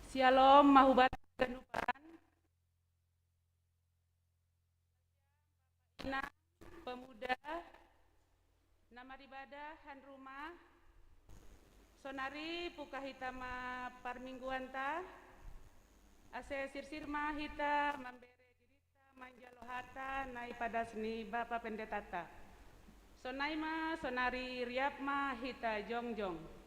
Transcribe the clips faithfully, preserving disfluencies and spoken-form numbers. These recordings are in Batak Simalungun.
Syalom, mahubat ganupan. Ina, pemuda, na maribada han rumah, sonari puka hita ma parmingguanta, ase sirsir ma hita mambere dirita manjalo hata na ipadas ni Bapa Pendetata. Sonai ma, sonari riap ma hita jongjong.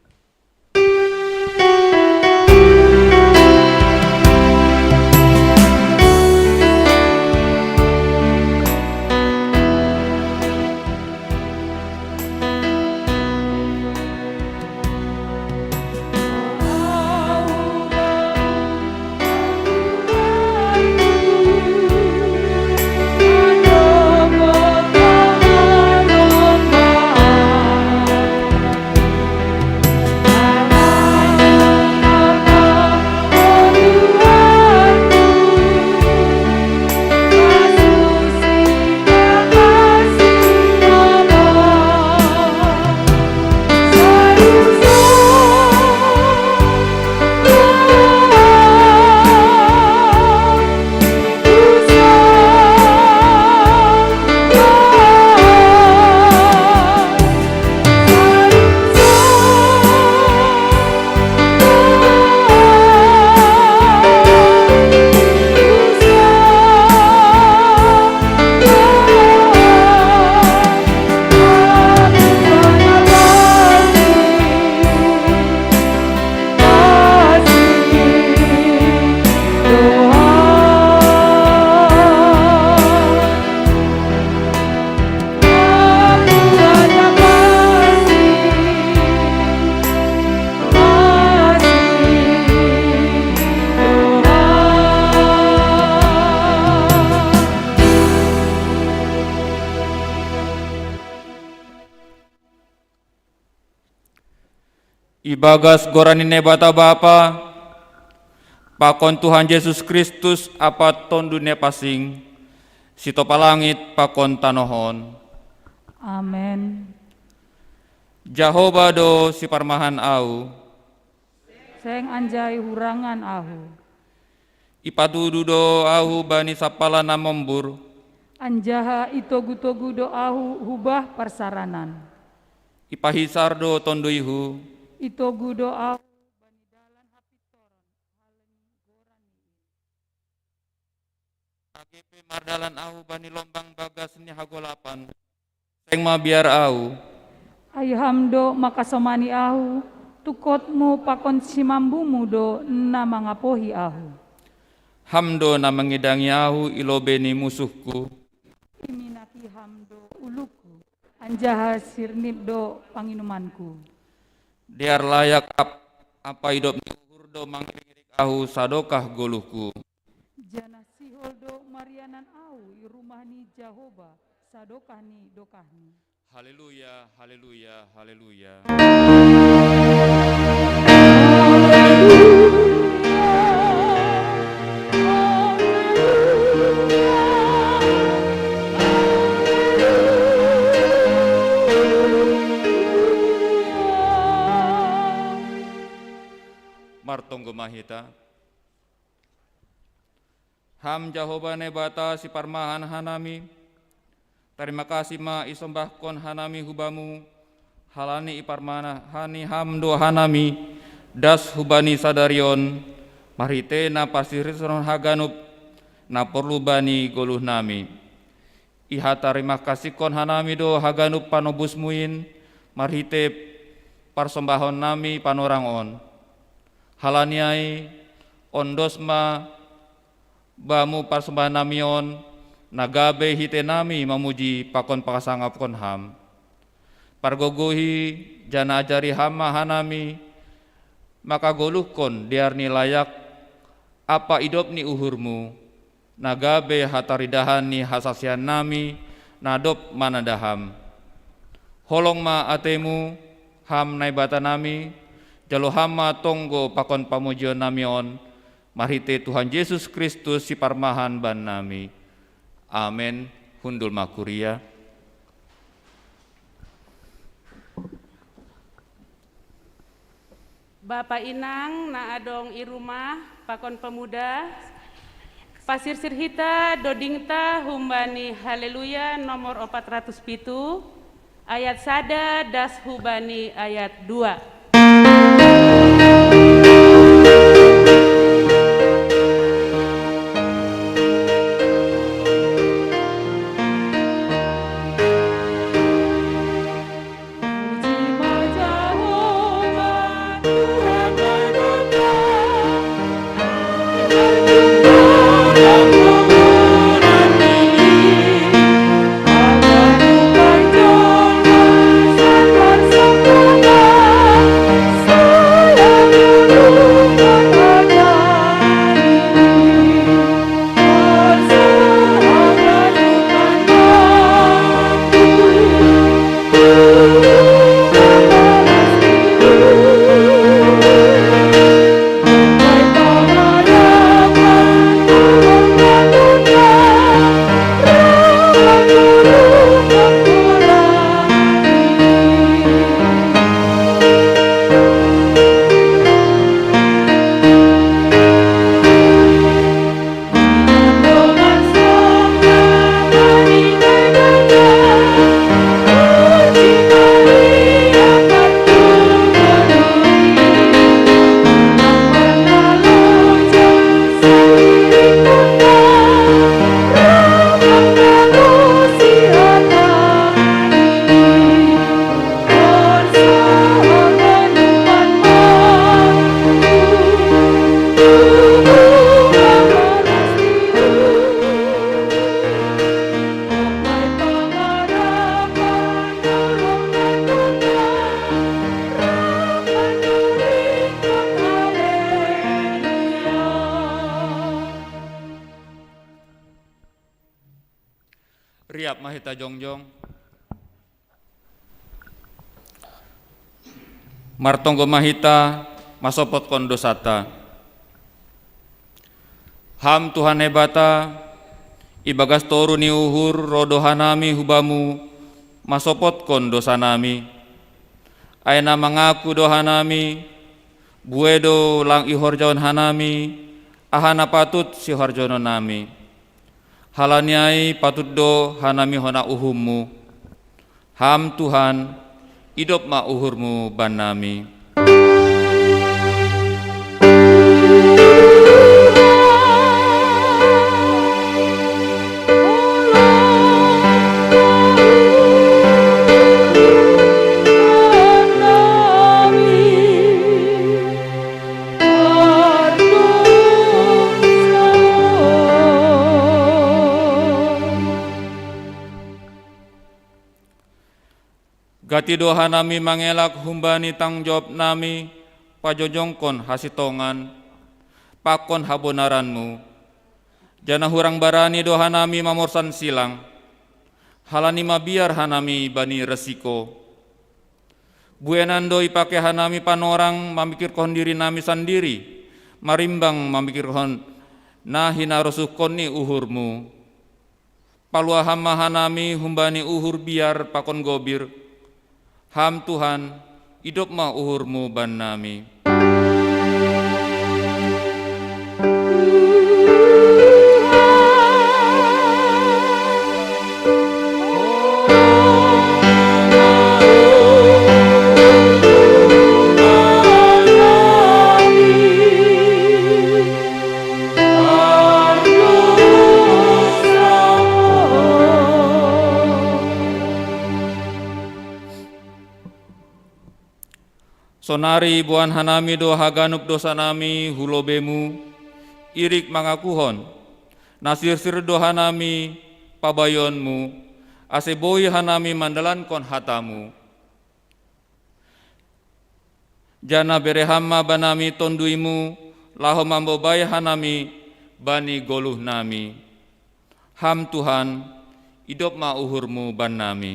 Ibagas goran ni Naibata Bapa, pakon Tuhan Jesus Kristus Apat Tondunia Pasing, sitopa langit pakon tanoh on. Amen. Jahoba do siparmahan ahu. Seng anjai hurangan ahu. Ipatudu do ahu bani sampala na mombur. Anjaha itogu-togu do ahu hubah parsaranan. Ipahisar do tonduyhu. Itogu do ahu bani dalan hapintoron, halani goran ni in. Age pe mardalan ahu bani lombang bagas ni hagolapan, seng mabiar ahu. Ai Ham do makasomani ahu, tungkotmu pakon simambumu do na mangapohi ahu. Ham do na mangidangi ahu i lobei ni musuhku. Iminaki Ham do ulungku, anjaha sirnip do panginumanku. Dear layak ap-, ampa idop ni uhur do mangirik-irik ahu sadokah goluhku. Janah sihol do marianan ahu i rumah ni Jahoba sadokah ni dokahni. Haleluya, haleluya, haleluya. Martonggo ma hita. Ham Jahoba Naibata siparmahan hanami, tarima kasih ma isombahkon hanami hu Bamu, halani iparmahani Ham do hanami, das hubani sadari on, marhitei na parsirison haganup na porlu bani goluhnami. Ihatarima kasihkon hanami do haganup panobusmu in, marhitei parsombahonnami panorang on. Halani ai, ondos ma Bamu parsombahannami on, na gabe hitenami mamuji pakon pakasangapkon Ham. Pargogohi, janah ajari Ham ma hanami, mangkagoluhkon dear ni layak, ampa idop ni uhurmu, na gabe hataridahan ni hasaksiannami, na dob mananda Ham. Holong ma atemu, Ham Naibatanami, jalo Ham ma tonggo pakon pamujionnami on, marhitei Tuhan Jesus Kristus siparmahan bannami. Amen. Hundul ma kuria. Bapa inang na adong i rumah, pakon pemuda, pasirsir hita dodingta humbani Haleluya nomor opat ratus pitu, ayat sada das hubani ayat dua. Riap ma hita jongjong. Martonggo ma hita, masopotkon dosata. Ham Tuhan Naibata, ibagas toru ni uhur ro do hanami hu Bamu, masopotkon dosanami. Ai na mangaku do hanami, bue do lang ihorjahon hanami aha na patut sihorjahononnami. Halani ai patut do hanami hona uhumMu. Ham Tuhan, idop ma uhurMu bannami. Gati do hanami mangelak humbani tanggung jawab nami, pajojongkon hasintongan, pakon habonaranMu, janah hurang barani do hanami mamorsan silang, halani mabiar hanami bani resiko. Buenan do ipake hanami panorang mamikirkon dirinami sandiri, marimbang mamikirkon na hinarosuhkon ni uhurMu. Paluahon ma hanami humbani uhur biar pakon gobir. Ham Tuhan, idop ma uhurMu bannami. Sonari boan hanami do haganup dosanami hu lobeiMu, irik mangakuhon, na sirsir do hanami pabayoonMu, ase boi hanami mandalankon hataMu. Janah bere Ham ma banami TonduyMu, laho mambobai hanami bani goluhnami. Ham Tuhan, idop ma uhurMu bannami.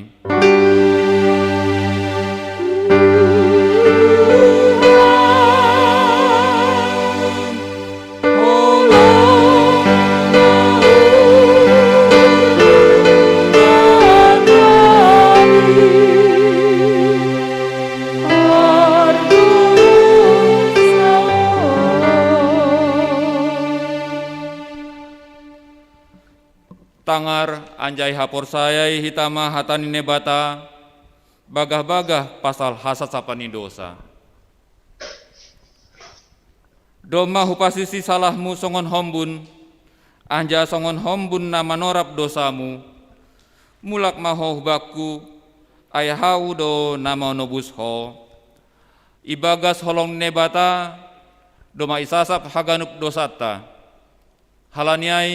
Hangar anjai haporsayai hita ma hata ni Naibata, bagah-bagah pasal hasasapan ni dosa. Domma hupasisi salahmu songon hombun, anjaha songon hombun na manorap dosamu. Mulak ma ho hubakku, ai ahu do na manobus ho. Ibagas holong ni Naibata, domma isasap haganup dosanta. Halani ai,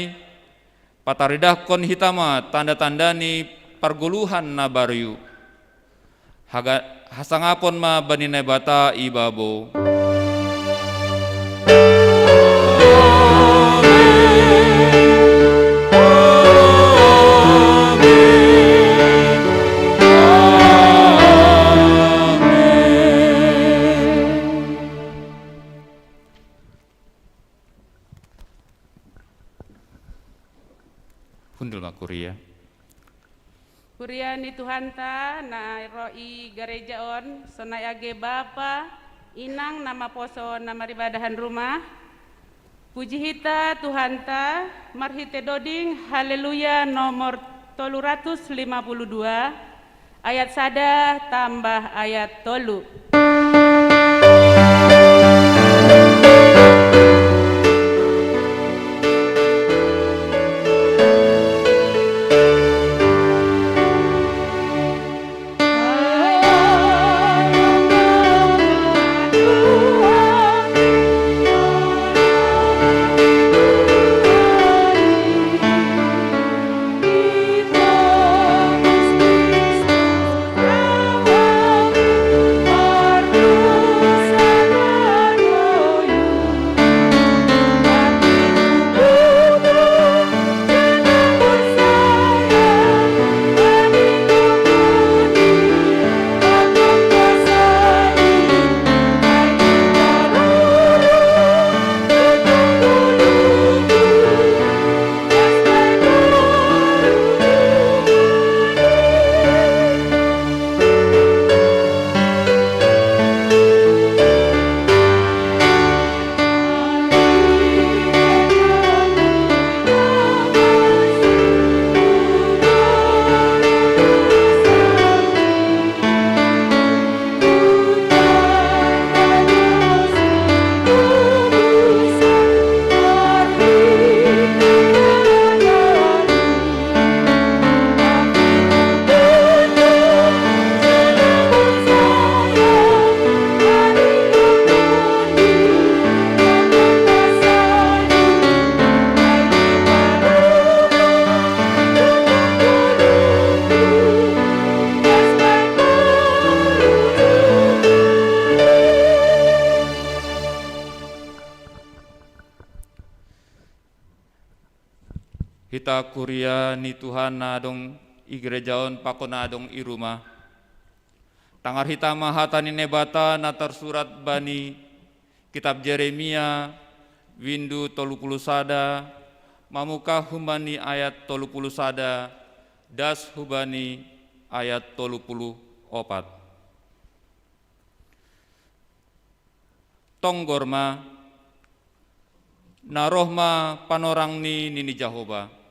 pataridahkon hita ma tanda-tanda ni pargoluhan na baru. Haga-, hasangapon ma bani Naibata i babou. Hundul ma kuria. Kuria ni Tuhanta na ro i gareja on, sonai age bapa, inang na maposo na maribadahan rumah. Puji hita Tuhanta, marhite doding Haleluya nomor tolu ratus lima puluh dua, ayat sada tambah ayat tolu. Hita kuria ni Tuhan na adong i gereja on pakon na adong i rumah. Tangar hita ma hata ni Naibata na tarsurat bani kitab Jeremia, bindu tolu puluh sada, mamungka humbani ayat tolu puluh sada, das humbani ayat tolu puluh opat. Tonggor ma, na roh ma panorangni, nini Jahowa.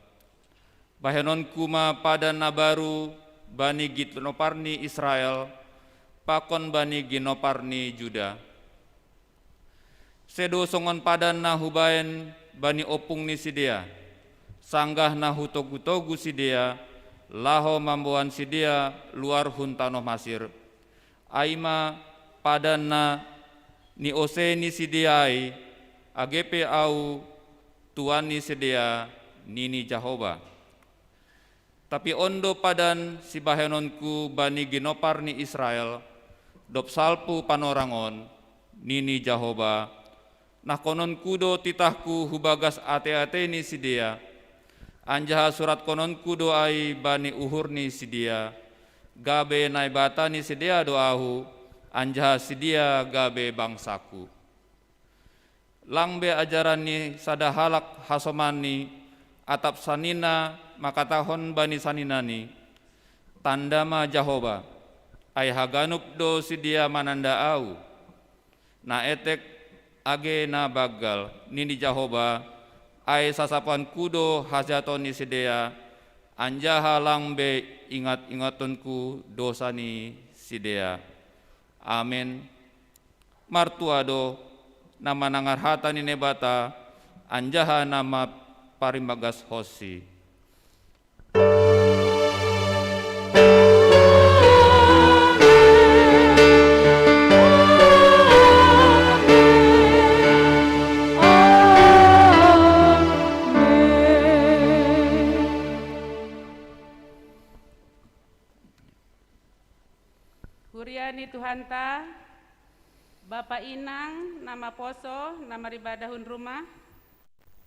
Bahenonku ma padan na baru bani ginopar ni Israel, pakon bani ginopar ni Juda. Sedo songon padan na hubahen bani ompung ni sidea, sanggah na hutogu-togu sidea, laho mamboan sidea luar hun tanoh Masir. Ai ma padan na niosei ni sidea ai, age pe Ahu Tuhan ni sidea, nini Jahowa. Tapi on do padan sibahenonku bani ginopar ni Israel, dob salpu panorang on, nini Jahowa, nahkononku do titahku hu bagas ate-ate ni sidea, anjaha suratkononku do ai bani uhur ni sidea, gabe Naibata ni sidea do Ahu, anjaha sidea gabe bangsangku. Lang be ajaran ni sada halak hasomanni, atap sanina mangkatahon bani saninani, tanda ma Jahowa, ai haganup do sidea mananda Ahu. Na etek age na banggal, nini Jahowa, ai sasapanku do hajahaton ni sidea, anjaha lang be ingat-ingatonku dosa ni sidea. Amen. Martua do na manangar hata ni Naibata, anjaha na maparimbagas honsi. Kuria ni Tuhanta, Bapa inang na maposo, na maribadahon rumah.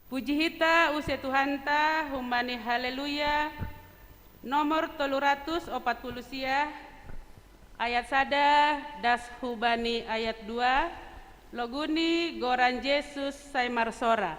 Puji hita use Tuhanta humbani Haleluya nomor tolu ratus opat puluh sia, ayat sada das hubani ayat dua, loguni goran Jesus sai marsora.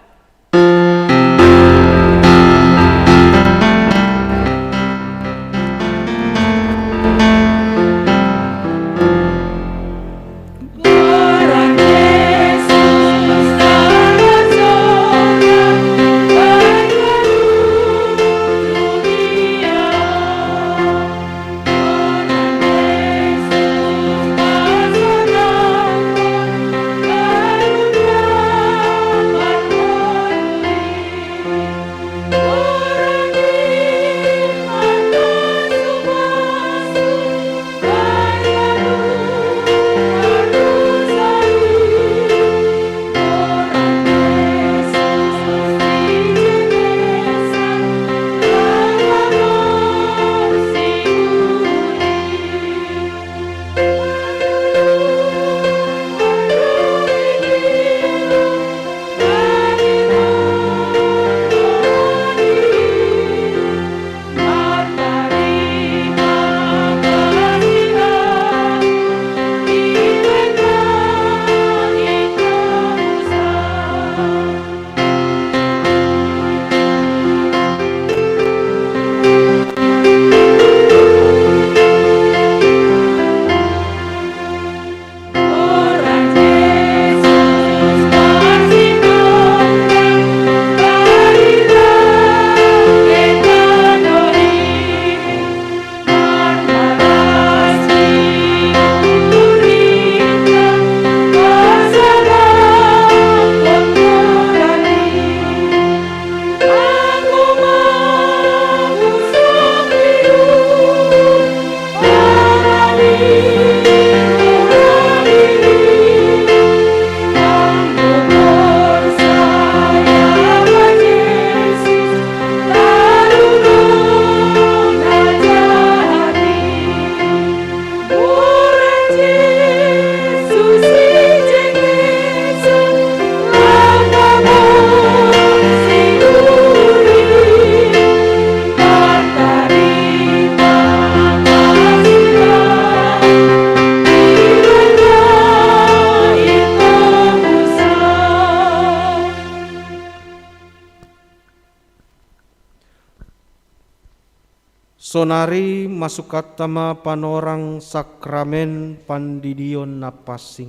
Sonari masukanta ma panorang sakramen pandidion na pansing.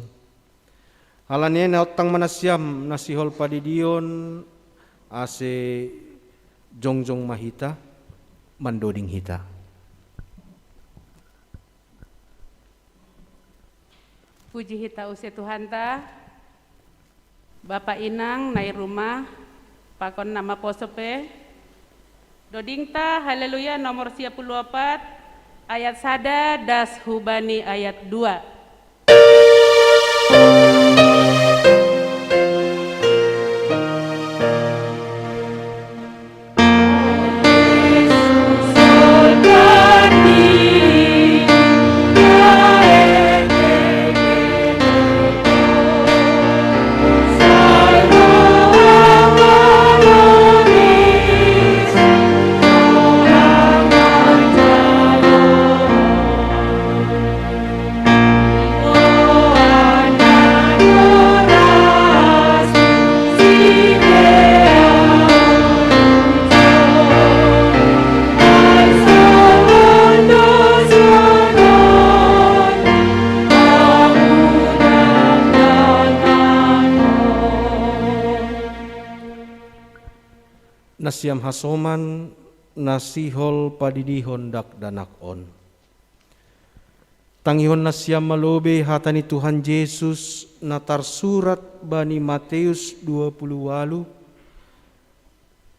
Alani i naontang ma nasiam na sihol pandidion, ase jongjong ma hita, mandoding hita. Puji hita use Tuhanta, Bapa inang na i rumah, pakon na maposo pe. Dodingta Haleluya nomor sia puluh opat, ayat sada das hubani ayat dua. Nasiam hasoman, na sihol padidihon dakdanak on. Tangihon nasiam ma lobei hata ni Tuhan Jesus na tarsurat bani Mateus dua puluh walu,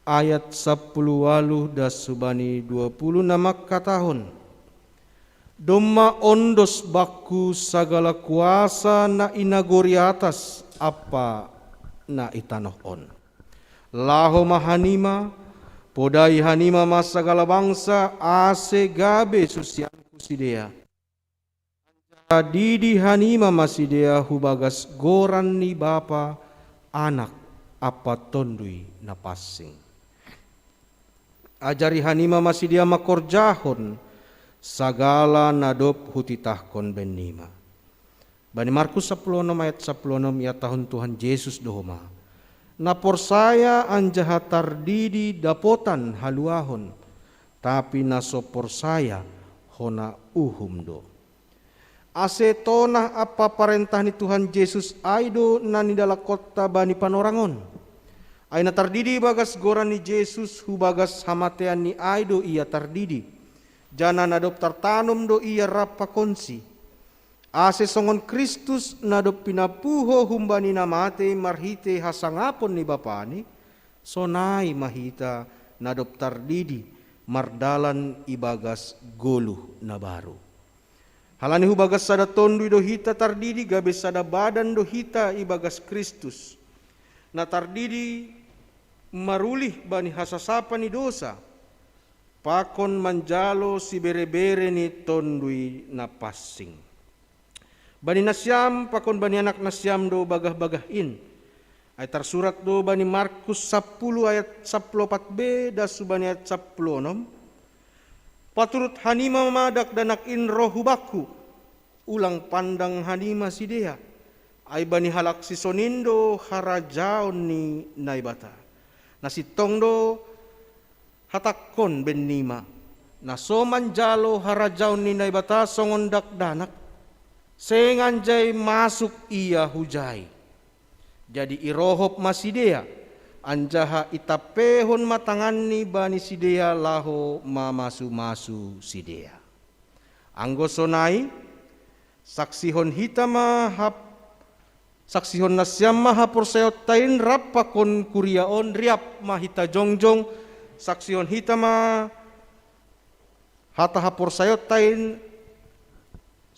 ayat sapuluh walu das hubani dua puluh na mangkatahon: Domma ondos bakku sagala kuasa na i nagori atas ampa na i tanoh on. Laho ma hanima, podai hanima ma sagala bangsa, ase gabe susianku sidea. Anjaha didi hanima ma sidea hubagas goran ni Bapa, Anak ampa Tonduy Napansing. Ajari hanima ma sidea mangkorjahon sagala na dob hutitahkon bennima. Bani Markus sapuluh onom ayat sapuluh onom ihatahon Tuhan Jesus do homa: Na porsaya anjaha tardidi dapotan haluahon, tapi na so porsaya hona uhum do. Ase tonah ampa parentah ni Tuhan Jesus ai do na nidalakonta bani panorang on. Ai na tardidi ibagas goran ni Jesus, hubagas hamateanni ai do ia tardidi, janah na dob tartanom do ia rap pakonsi. Ase songon Kristus na dob pinapuho humbani na matei marhitei hasangapon ni Bapani, sonai ma hita na dob tardidi mardalan ibagas goluh na baru. Halani hubagas sada tonduy do hita tardidi, gabe sada badan do hita ibagas Kristus, na tardidi marulih bani hasasapan ni dosa, pakon manjalo siberebere ni Tonduy Napansing. Bani nasiam pakon bani anak nasiam do bagah-bagah in. Ai tarsurat do bani Markus sapuluh ayat sapuluh opat be das hubani ayat sapuluh onom: Paturut hanima ma dakdanak in roh hu bakku, ulang pandang hanima sidea, ai bani halak sisongon in do harajaon ni Naibata. Na sintong do hatangkon bennima: Na so manjalo harajaon ni Naibata songon dakdanak, seng anjai masuk ia hujai. Jadi irohop ma sidea, anjaha itampehon ma tanganni bani sidea laho mamasu-masu sidea. Anggo sonai, saksihon hita ma hap, saksihon nasiam ma haporsayaonta in rap pakon kuria on, riap ma hita jongjong, saksihon hita ma hata haporsayaonta in,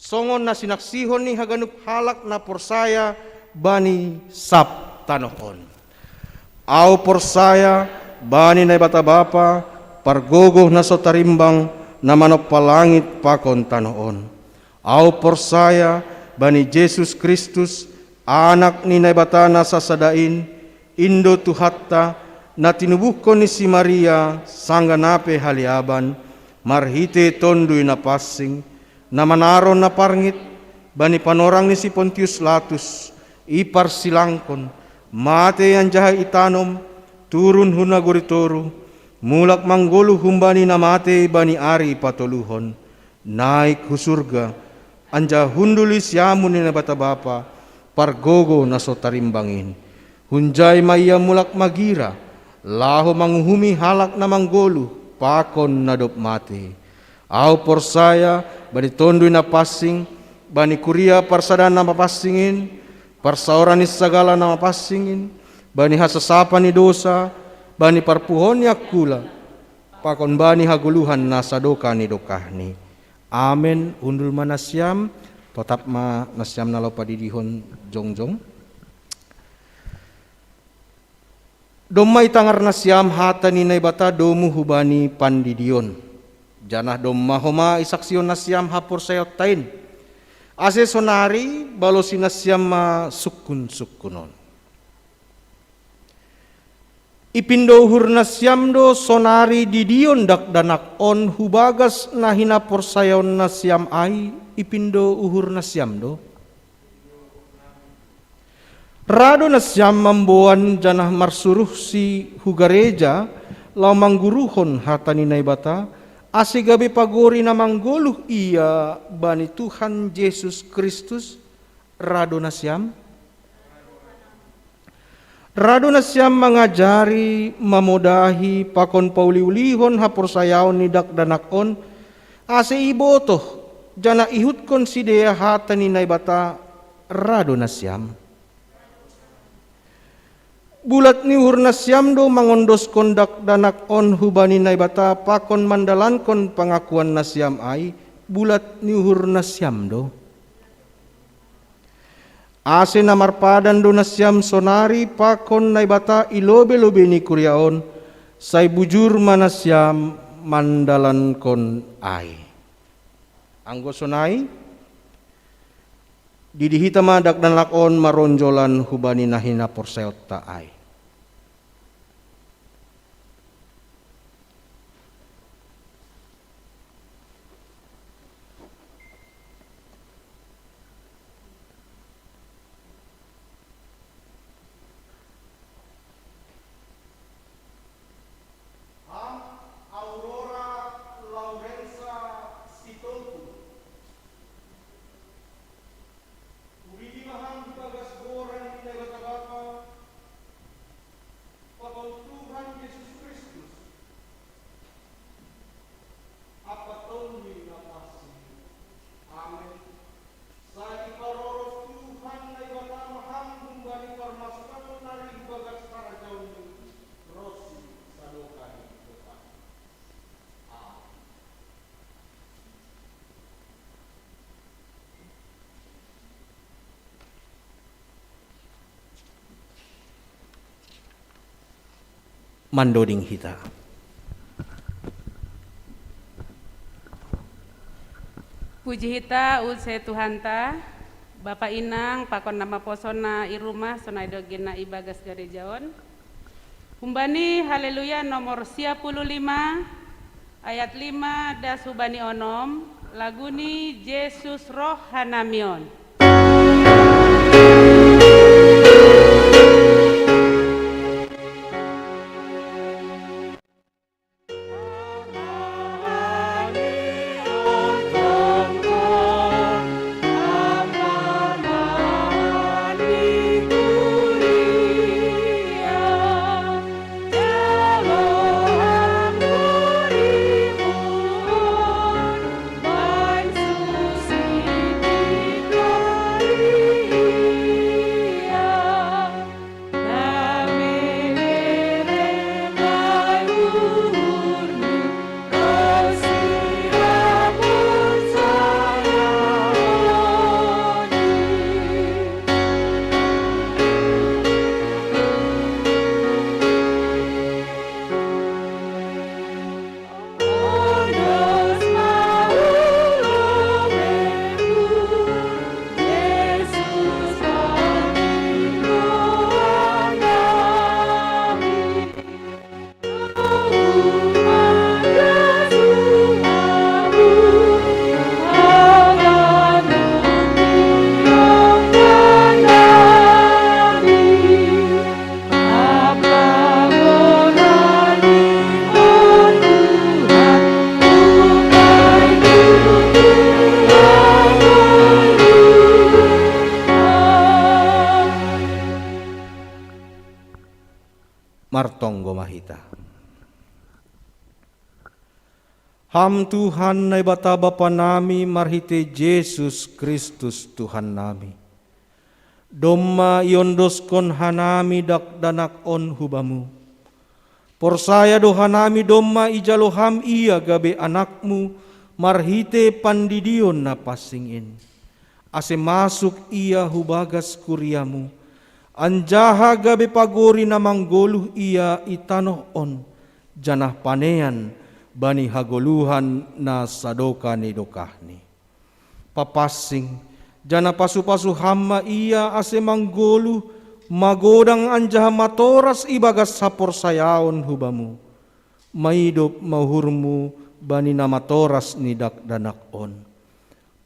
songon na sinaksihon ni haganup halak na porsaya bani sab tanoh on. Ahu porsaya bani Naibata Bapa, Pargogoh na so tarimbang, na manompa langit pakon tanoh on. Ahu porsaya bani Jesus Kristus, Anak ni Naibata na sasada in, in do Tuhanta, na tinubuhkon ni si Maria sanggah na pe haleaban, marhitei Tonduy Napansing, na manaron na parngit bani panorang ni si Pontius Latus, iparsilangkon, matei anjaha itanom, turun hu nagori toruh, mulak manggoluh humbani na matei bani ari patoluhon, naik hu surga, anjaha hundul i siamun ni Naibata Bapa, Pargogoh na so tarimbang in. Hunjai ma Ia mulak magira, laho manguhumi halak na manggoluh pakon na dob matei. Ahu porsaya bani Tonduy Napansing, bani kuria parsadaan na mapansing in, parsaoran ni sagala na mapansing in, bani hasasapan ni dosa, bani parpuhoon ni angkula, pakon bani hagoluhan na sadokah ni dokahni. Amen. Hundul ma nasiam, totap ma nasiam na laho padidihon jongjong. Domma itangar nasiam hata ni Naibata domu hubani pandidion, janah domma homa isaksihon nasiam haporsayaonta in, ase sonari balosi nasiam ma sungkun-sungkun on. Ipindo uhur nasiam do sonari didion dakdanak on hubagas na hinaporsayaon nasiam ai, ipindo uhur nasiam do. Ra do nasiam mamboan janah marsuruhsi hu gareja, laho mangguruhon hata ni Naibata, ase gabe pagori na manggoluh ia bani Tuhan Jesus Kristus? Ra do nasiam? Ra do nasiam mangajari, mamodahi pakon pauliulihon haporsayaon ni dakdanak on, ase ibotoh, janah ihutkon sidea hata ni Naibata. Ra do nasiam. Bulat ni uhur nasiam do mangondoskon dakdanak on hubani Naibata pakon mandalankon pangakuan nasiam ai, bulat ni uhur nasiam do. Ase na marpadan do nasiam sonari pakon Naibata i lobei-lobei ni kuria on, sai bujur ma nasiam mandalankon ai. Anggo sonai, didi hita ma dakdanak on maronjolan hubani na hinaporsayaonta ai. Ham Aurora Laurensa Sitompul, huridi ma ham ibagas goran ni Naibata Bapa, pakon Tuhan Jesus Kristus, ampa Tondi na Pansing. Amen. Sai iparorot Tuhan Naibata ma ham humbani parmasukan nari ibagas harajaonNi ronsi sadokah ni dokah. Amen. Mandoding hita. Puji hita use Tuhanta, Bapa, Inang, pakon na maposona i rumah, sonai do gena ibagas gareja on. Humbani Haleluya nomor sia puluh lima, ayat lima das hubani onom, lagu ni Jesus roh hanami on. Martonggo ma hita. Ham Tuhan Naibata Bapa nami marhitei Jesus Kristus Tuhan nami, domma iondoskon hanami dakdanak on hu Bamu. Porsaya do hanami domma ijalo Ham Ia gabe anakMu marhitei pandidion na pansing in, ase masuk Ia hu bagas kuria-Mu, anjaha gabe pagori na manggoluh Ia i tanoh on, janah panean bani hagoluhan na sadokah ni dokahni. Papansing, janah pasu-pasu Ham ma Ia ase manggoluh, magodang anjaha matoras ibagas haporsayaon hu Bamu. Maidop ma uhur-Mu bani na matoras ni dakdanak on.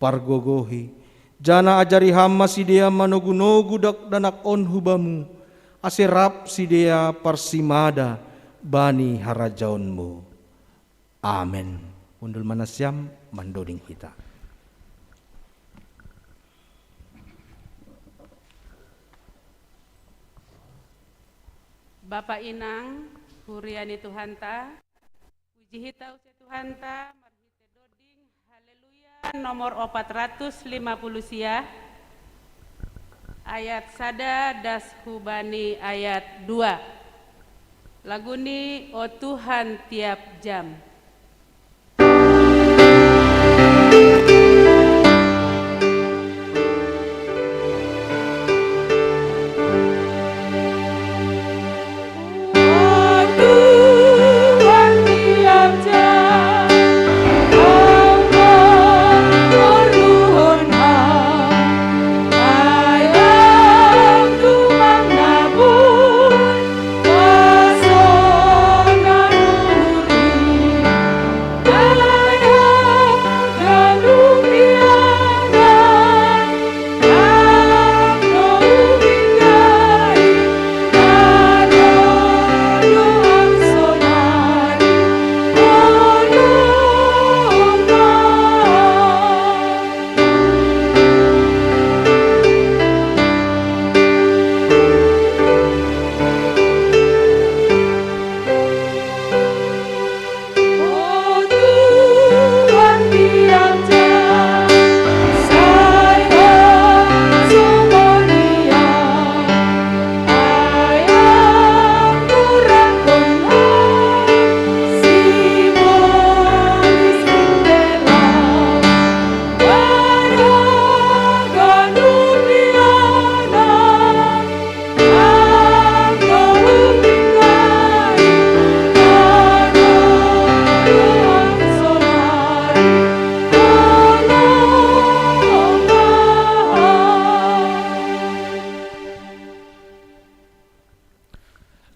Pargogohi, janah ajari Ham ma sidea manogu-nogu dakdanak on hu Bamu, ase rap sidea parsimada bani harajaon-Mu. Amen. Hundul ma nasiam, mandoding hita. Bapa inang, huria ni Tuhanta, puji hita use Tuhanta, marhite doding, haleluya, nomor opat ratus lima puluh sia, ayat sada das hubani ayat dua. Laguni, O Tuhan tiap jam.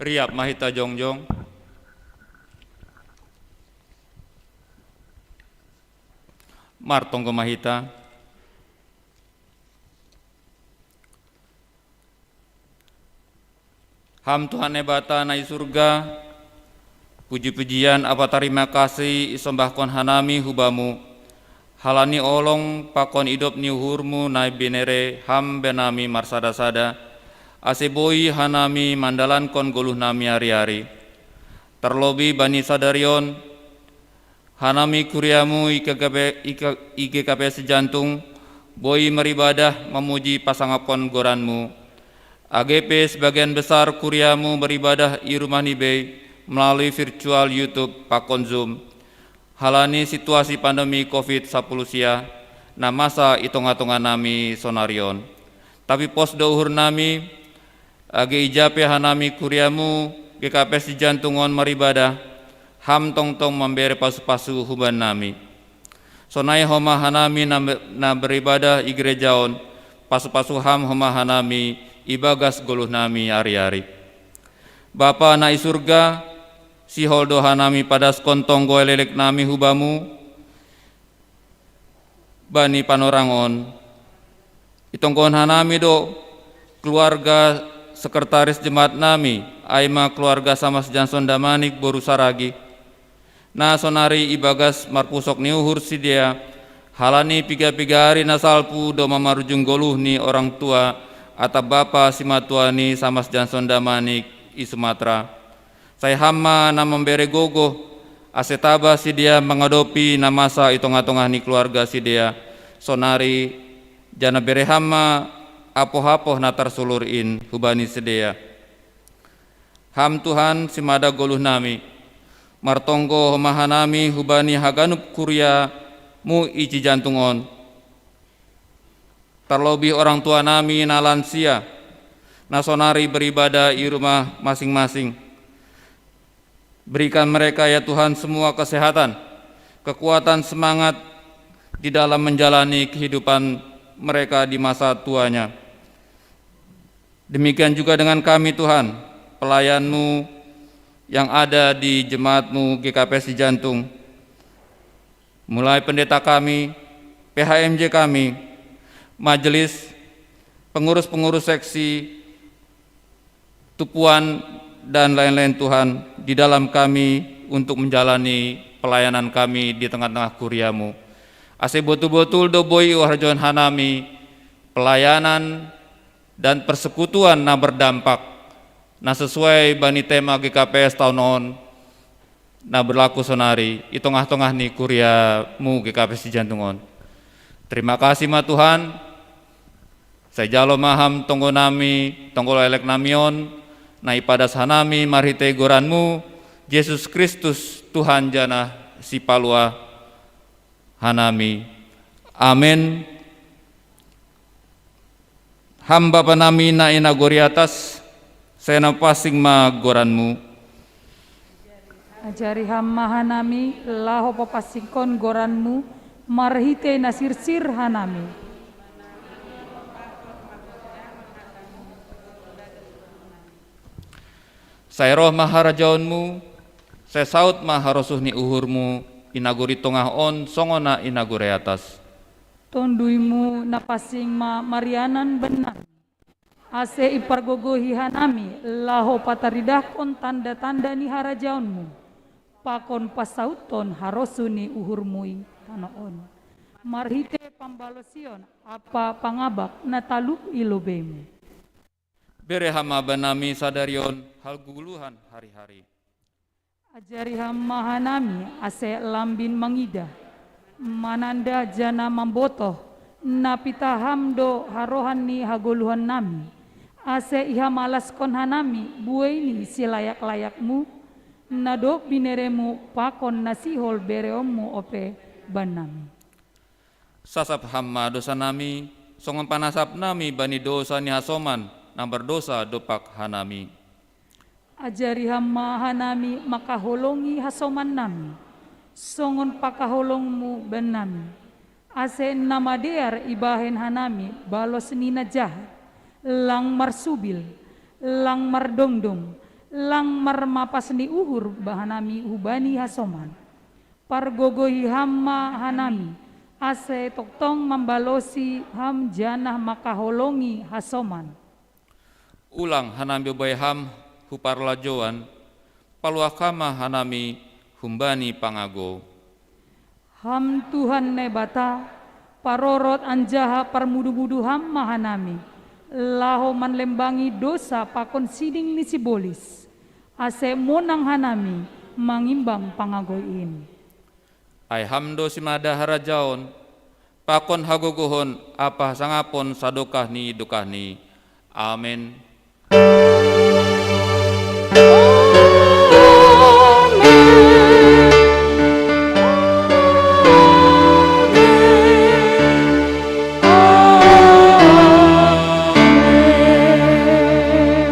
Riap ma hita jongjong. Martonggo ma hita. Ham Tuhan Naibata na i surga, puji-pujian ampa tarima kasih isombahkon hanami hu Bamu, halani olong pakon idop ni uhurmu na binere Ham bani nami marsada-sada, ase boi hanami mandalankon goluh nami ari-ari. Tarlobi bani sadari on, hanami kuriamu i G K P, i G K P Sijantung, boi maribadah mamuji pasangapkon goranmu. Age pe sebagian besar kuriamu beribadah i rumah ni bei melalui virtual YouTube pakon Zoom. Halani situasi pandemi covid sapuluh sia, na masa i tongah-tongah nami sonari on. Tapi pos do uhur nami, age ija pe hanami kuriamu G K P Sijantung on maribadah, Ham tongtong mambere pasu-pasu huban nami. Sonai homa hanami na, na beribadah i gereja on, pasu-pasu Ham homa hanami ibagas goluh nami ari-ari. Bapa na i surga, sihol do hanami padaskon tonggo elek nami hu Bamu, bani panorang on. Itonggohon hanami do keluarga sekretaris jemaat nami, ai ma keluarga Samas Janson Damanik boru Saragi. Na sonari ibagas marpusok ni uhur sidea, halani piga-piga ari na salpu do mamarujung goluh ni orang tua atap bapa simatua ni Samas Janson Damanik i Sumatra. Sai Ham ma na mambere gogoh, ase taba sidea mangadopi na masa i tongah-tongah ni keluarga sidea sonari, janah bere Ham ma apoh-apoh na tarsulur in hubani sidea. Ham Tuhan, simada goluh nami, martonggo homa hanami hubani haganup kuria-Mu i Cijantung on. Tarlobih orang tua nami na lansia, na sonari beribadah i rumah masing-masing. Berikan mereka, ya Tuhan, semua kesehatan, kekuatan, semangat di dalam menjalani kehidupan mereka di masa tuanya. Demikian juga dengan kami, Tuhan, pelayan-Mu yang ada di jemaat-Mu G K P Sijantung. Mulai pendeta kami, P H M J kami, majelis, pengurus-pengurus seksi, tupuan, dan lain-lain, Tuhan, di dalam kami untuk menjalani pelayanan kami di tengah-tengah kuria-Mu. Ase botul-botul do boi huharjohon hanami pelayanan dan persekutuan na berdampak. Na sesuai bani tema G K P S taon on, na berlaku sonari i tongah-tongah ni kuria-Mu G K P S Sijantung on. Terima kasih ma Tuhan, sai jalo ma Ham tonggo nami, tonggo elek nami on, na ipadas hanami marhitei goran-Mu, Jesus Kristus, Tuhan janah Sipalua hanami. Amen. Ham Bapa nami na i nagori atas, sai na pansing ma goran-Mu. Ajari Ham ma hanami, laho papansingkon goran-Mu, marhitei na sirsir hanami. Sai roh ma harajaon-Mu, sai saut ma harosuh ni uhur-Mu, i nagori tongah on songon na i nagori atas. Tondui-Mu na pansing ma marianan bannami, ase ipargogohi hanami, laho pataridahkon tanda-tanda ni harajaon-Mu, pakon pansauthon harosuh ni uhur-Mu i tanoh on. Marhitei pambalosion ampa pangabak na talup i lobei-Mu. Bere Ham ma bannami sadari on hagogoluhan hariari. Ajari Ham ma hanami, ase lambin mangidah, mananda janah mambotoh, na pitah Ham do harohan ni hagoluhannami, ase ihamalaskon hanami buei ni silayak-layak-Mu, na dob binere-Mu pakon na sihol bereon-Mu ope bannami. Sasap Ham ma dosanami, songon panasapnami bani dousa ni hasoman na mardousa dompak hanami. Ajari Ham ma hanami mangkaholongi hasomannami, songon pangkaholong-Mu bannami, ase na madear ibahen hanami balos ni na jahat, lang marsubil, lang mardongdong, lang marmapas ni uhur hanami hubani hasoman. Pargogohi Ham ma hanami, ase tongtong mambalosi Ham janah mangkaholongi hasoman. Ulang hanami babahen Ham hu parlajouan, paluah Ham ma hanami humbani pangagou. Ham Tuhan Naibata, parorot anjaha parmudu-mudu Ham ma hanami, laho manlembangi dousa pakon sining ni sibolis, ase monang hanami mangimbang pangagou in. Ai Ham do simada harajaon, pakon hagogohon ampa hasangapon sadokah ni dokahni. Amen.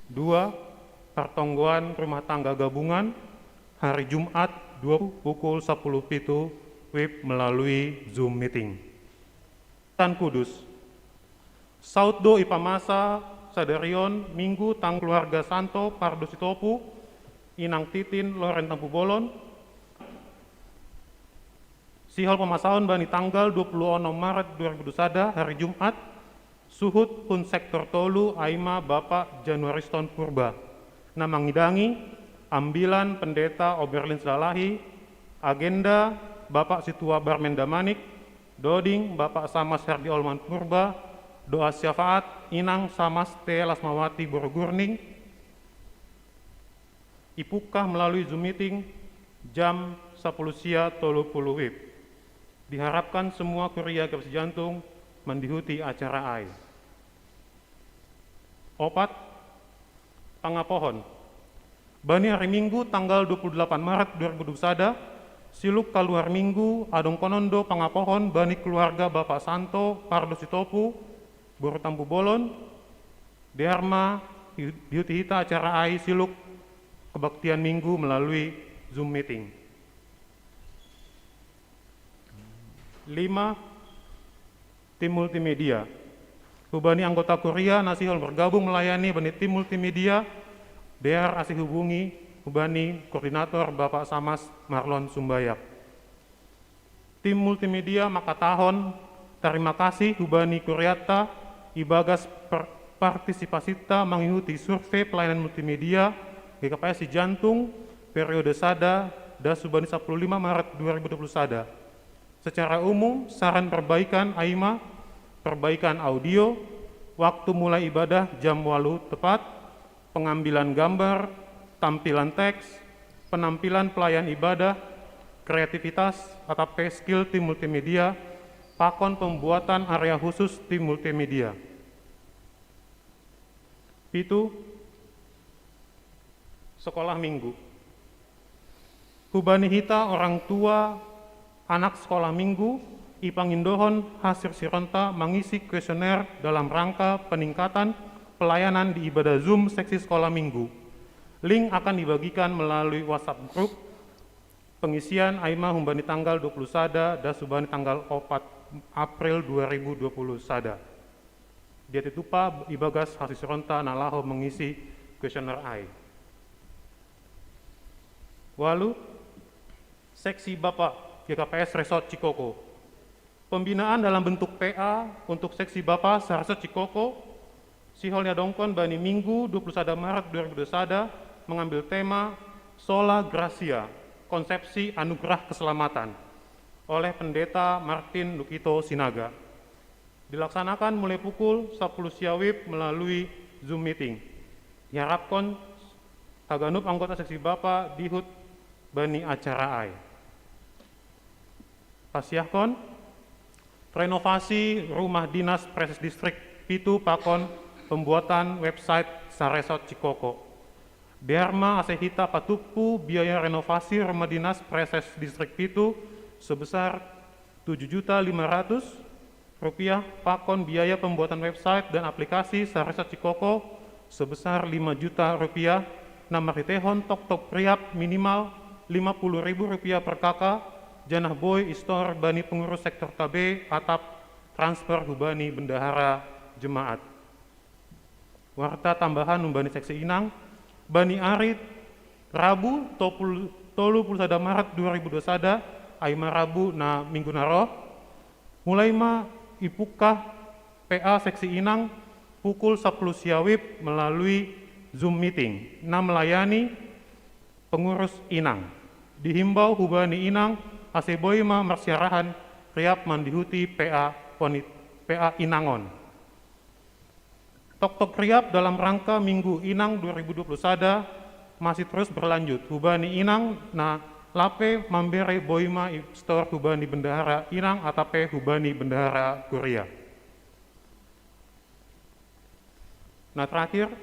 Dua, pertonggoan rumah tangga gabungan, hari Jumat dua puluh pukul sepuluh pitu, W I B melalui Zoom meeting. Tan Kudus. Saut do ipamasa sadari on Minggu tanggal keluarga Santo Pardo Sitopu, Inang Titin Loren Tampubolon, sihol pamasaon bani tanggal dua puluh onom Maret dua ribu dua puluh sada, hari Jumat, suhut hun sektor tolu, ai ma Bapak Januariston Purba, na mangidangi ambilan Pendeta Oberlin Silalahi, agenda Bapak Situa Barmen Damanik, doding Bapak Samas Herdi Olman Purba, doa syafaat Inang Samas T Lasmawati Borogurning, ipungkah melalui Zoom meeting jam sepuluh sia tolu puluh W I B. Diharapkan semua kuria G K P S Sijantung mandihuti acara ai. Opat, pangapohon. Bani hari Minggu tanggal dua puluh delapan Maret dua ribu dua puluh sada, siluk kaluar Minggu adongkonon do pangapohon bani keluarga Bapak Santo Pardo Sitopu, Boru Tampubolon, dear ma dihuti hita acara ai siluk kebaktian Minggu melalui Zoom meeting. Lima, tim multimedia. Hubani anggota kuria na sihol bergabung melayani bani tim multimedia, dear ase hubungi hubani koordinator Bapak Samas Marlon Sumbayak. Tim multimedia mangkatahon tarima kasih hubani kurianta ibagas par-, partisipasinta mangihuti survei pelayanan multimedia G K P S Sijantung periode sada das hubani sapuluh lima Maret dua ribu dua puluh sada. Secara umum, saran perbaikan ai ma perbaikan audio, waktu mulai ibadah jam walu tepat, pengambilan gambar, tampilan teks, penampilan pelayan ibadah, kreativitas, atape skill tim multimedia, pakon pembuatan area khusus tim multimedia. Pitu, sekolah minggu. Hubani hita orang tua anak sekolah minggu, ipangindohon hasirsirenta mangisi kuesioner dalam rangka peningkatan pelayanan di ibadah Zoom seksi sekolah minggu. Link akan dibagikan melalui WhatsApp group. Pengisian aima humbani tanggal dua puluh sada das humbani tanggal opat April dua ribu dua puluh sada. Diatitupa ibagas hasirsirenta na laho mangisi kuesioner ai. Walu, seksi Bapa G K P S Resort Cikoko. Pembinaan dalam bentuk P A untuk seksi Bapa sa-Resort Cikoko, sihol niadongkon bani Minggu dua puluh sada Maret dua ribu dua puluh sada mengambil tema Sola Gratia, Konsepsi Anugerah Keselamatan oleh Pendeta Martin Lukito Sinaga. Dilaksanakan mulai pukul sapuluh sia WIB melalui Zoom meeting. Diharapkon haganup anggota seksi Bapa dihut bani acara ai. Pasiahkon, renovasi rumah dinas Praeses Distrik pitu pakon pembuatan website sa-Resort Cikoko. Dear ma ase hita patupu biaya renovasi rumah dinas Praeses Distrik pitu sebesar tujuh juta lima ratus rupiah, pakon biaya pembuatan website dan aplikasi sa-Resort Cikoko sebesar lima juta rupiah, na marhiteihon toktok riap minimal lima puluh ribu rupiah per K K, janah boi istor bani pengurus sektor K B atap transfer hubani bendahara jemaat. Warta tambahan humbani seksi inang, bani ari Rabu tolu puluh sada Maret dua ribu dua puluh sada, aima Rabu na minggu na roh, mulai ma ipukah P A seksi inang pukul sapuluh sia WIB melalui Zoom meeting na melayani pengurus inang. Dihimbau hubani inang ase boi ma marsiarahan riap mandihuti P A wanit-, P A inangon. Toktok riap dalam rangka Minggu Inang dua ribu dua puluh sada masih terus berlanjut. Hubani inang na lape mambere boi ma istor hubani bendahara inang atape hubani bendahara kuria. Na terakhir,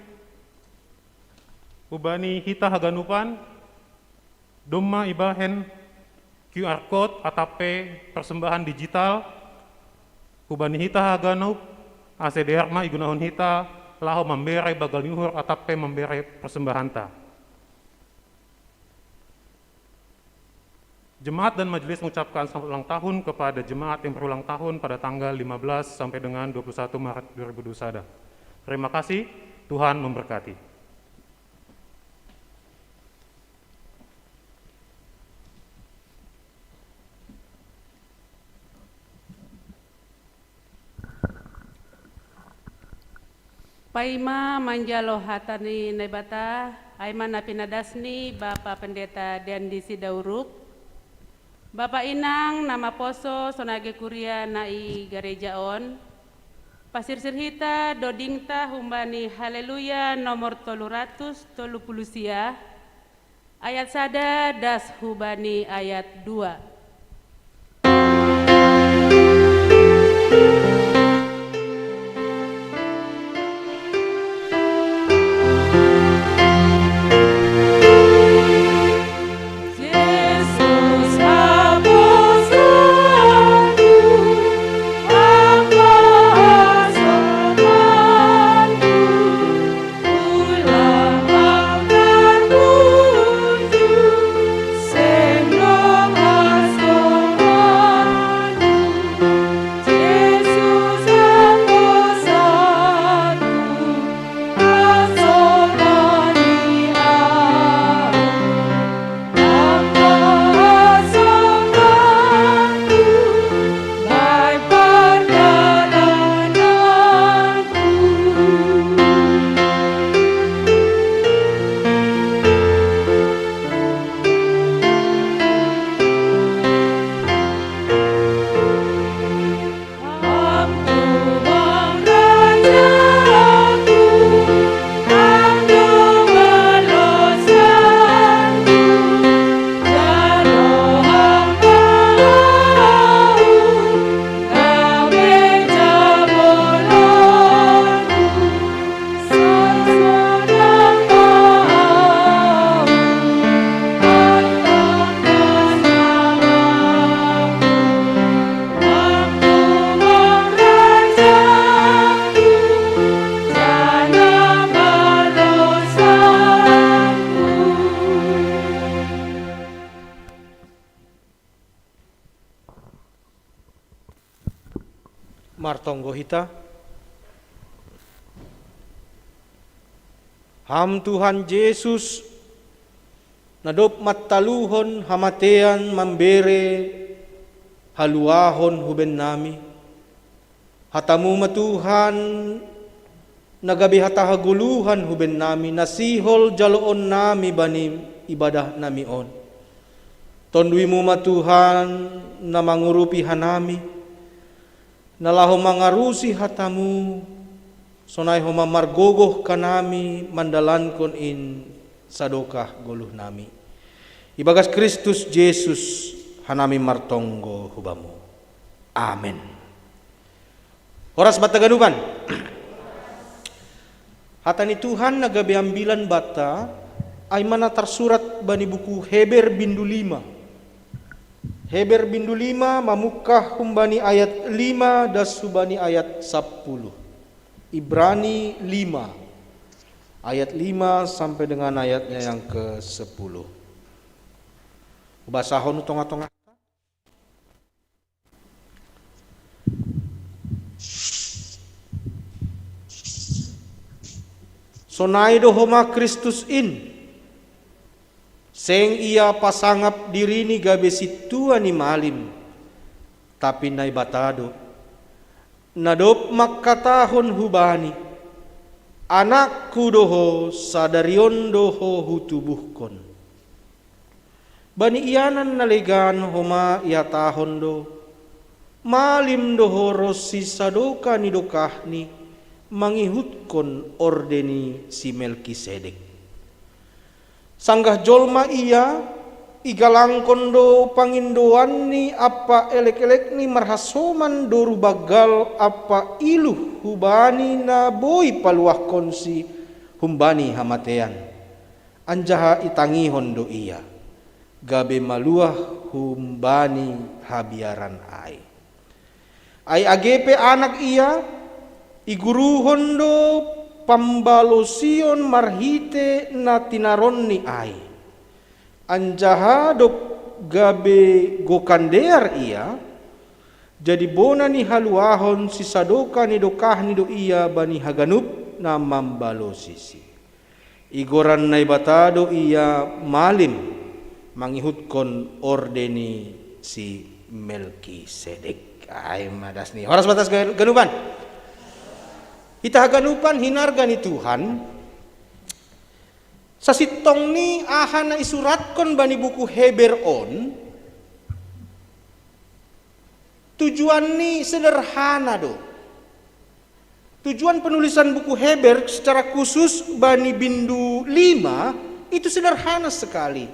hubani hita haganupan, domma ibahen Q R code atape persembahan digital, hubani hita haganup, ase dear ma igunahon hita laho mambere banggal ni uhur atape mambere persembahanta. Jemaat dan majelis mengucapkan selamat ulang tahun kepada jemaat yang berulang tahun pada tanggal lima belas sampai dengan dua puluh satu Maret dua ribu dua puluh satu. Terima kasih, Tuhan memberkati. Paima manjalo hata ni Naibata, aima na pinadas ni Bapa Pendeta Deandi Sidauruk, Bapa inang na maposo sonai kuria na i gareja on, pasirsir hita dodingta humbani Haleluya nomor tolu ratus tolu puluh sia, ayat sada das hubani ayat dua. Martonggo hita. Ham Tuhan Jesus, na dob mattaluhon hamatean mambere haluahon hu bennami. Hatamu ma Tuhan, na gabe hata hagoluhan hu bennami, na sihol jaloonnami bani ibadahnami on. Tonduimu ma Tuhan, na mangurupi hanami, na laho mangarusi hatamu, sonai homa margogoh hanami mandalankon in sadokah goluhnami. Ibagas Kristus Jesus hanami martonggo hu bamu. Amen. Horas banta ganupan. Hata ni Tuhan na gabe ambilan banta, ai ma na tarsurat bani buku Heber bindu lima. Heber bindu lima mamungkah humbani ayat lima das hubani ayat sampulu. Ibrani lima, ayat lima sampai dengan ayatnya yang ke sepuluh. Ubasahon hu tonga-tonga. Sonai do homa Kristus in. Seng ia pasangap dirini gabe sintua ni malim, tapi Naibata do. Na dob mangkatahon hubani, "Anakku do ho, sadari on do ho hutubuhkon." Bani ianan na legan homa ihatahon do, "Malim do ho ronsi sadokah ni dokahni, mangihutkon orde ni si Melkisedek." Sanggah jolma ia, igalangkon do pangindoanni ampa elek-elekni marhasoman doru banggal ampa iluh hubani na boi paluahkonsi humbani hamatean. Anjaha itangihon do ia, gabe maluah humbani habiaran ai. Ai age pe anak ia, iguruhon do pambalosion marhite na tinaronni ai. Anjaha dob gabe gokan dear ia, jadi bona ni haluahon sisadokah ni dokahni do ia bani haganup na mambalosisi. Igoran Naibata do ia malim, mangihutkon orde ni si Melkisedek. Ai ma dasni. Horas banta ganupan. Hita haganupan hinarga ni Tuhan. Sasintongni aha na isuratkon bani buku Heber on, tujuanni sederhana do. Tujuan penulisan buku Heber secara khusus bani bindu lima itu sederhana sekali.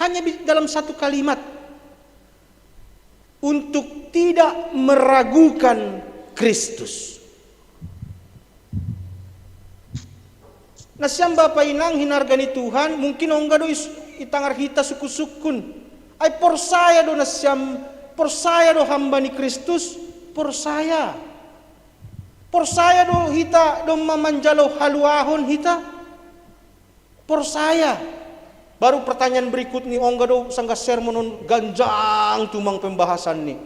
Hanya bi-, dalam satu kalimat, untuk tidak meragukan Kristus. Nasiam bapa inang hinarga ni Tuhan, mungkin ongga do is-, itangar hita sukun-sukun. Ai porsaya do nasiam, porsaya do ham bani Kristus, porsaya. Porsaya do hita domma manjalo haluahon hita, porsaya. Baru pertanyaan berikutni, ongga do sanggah sermon on ganjang tumang pembahasanni.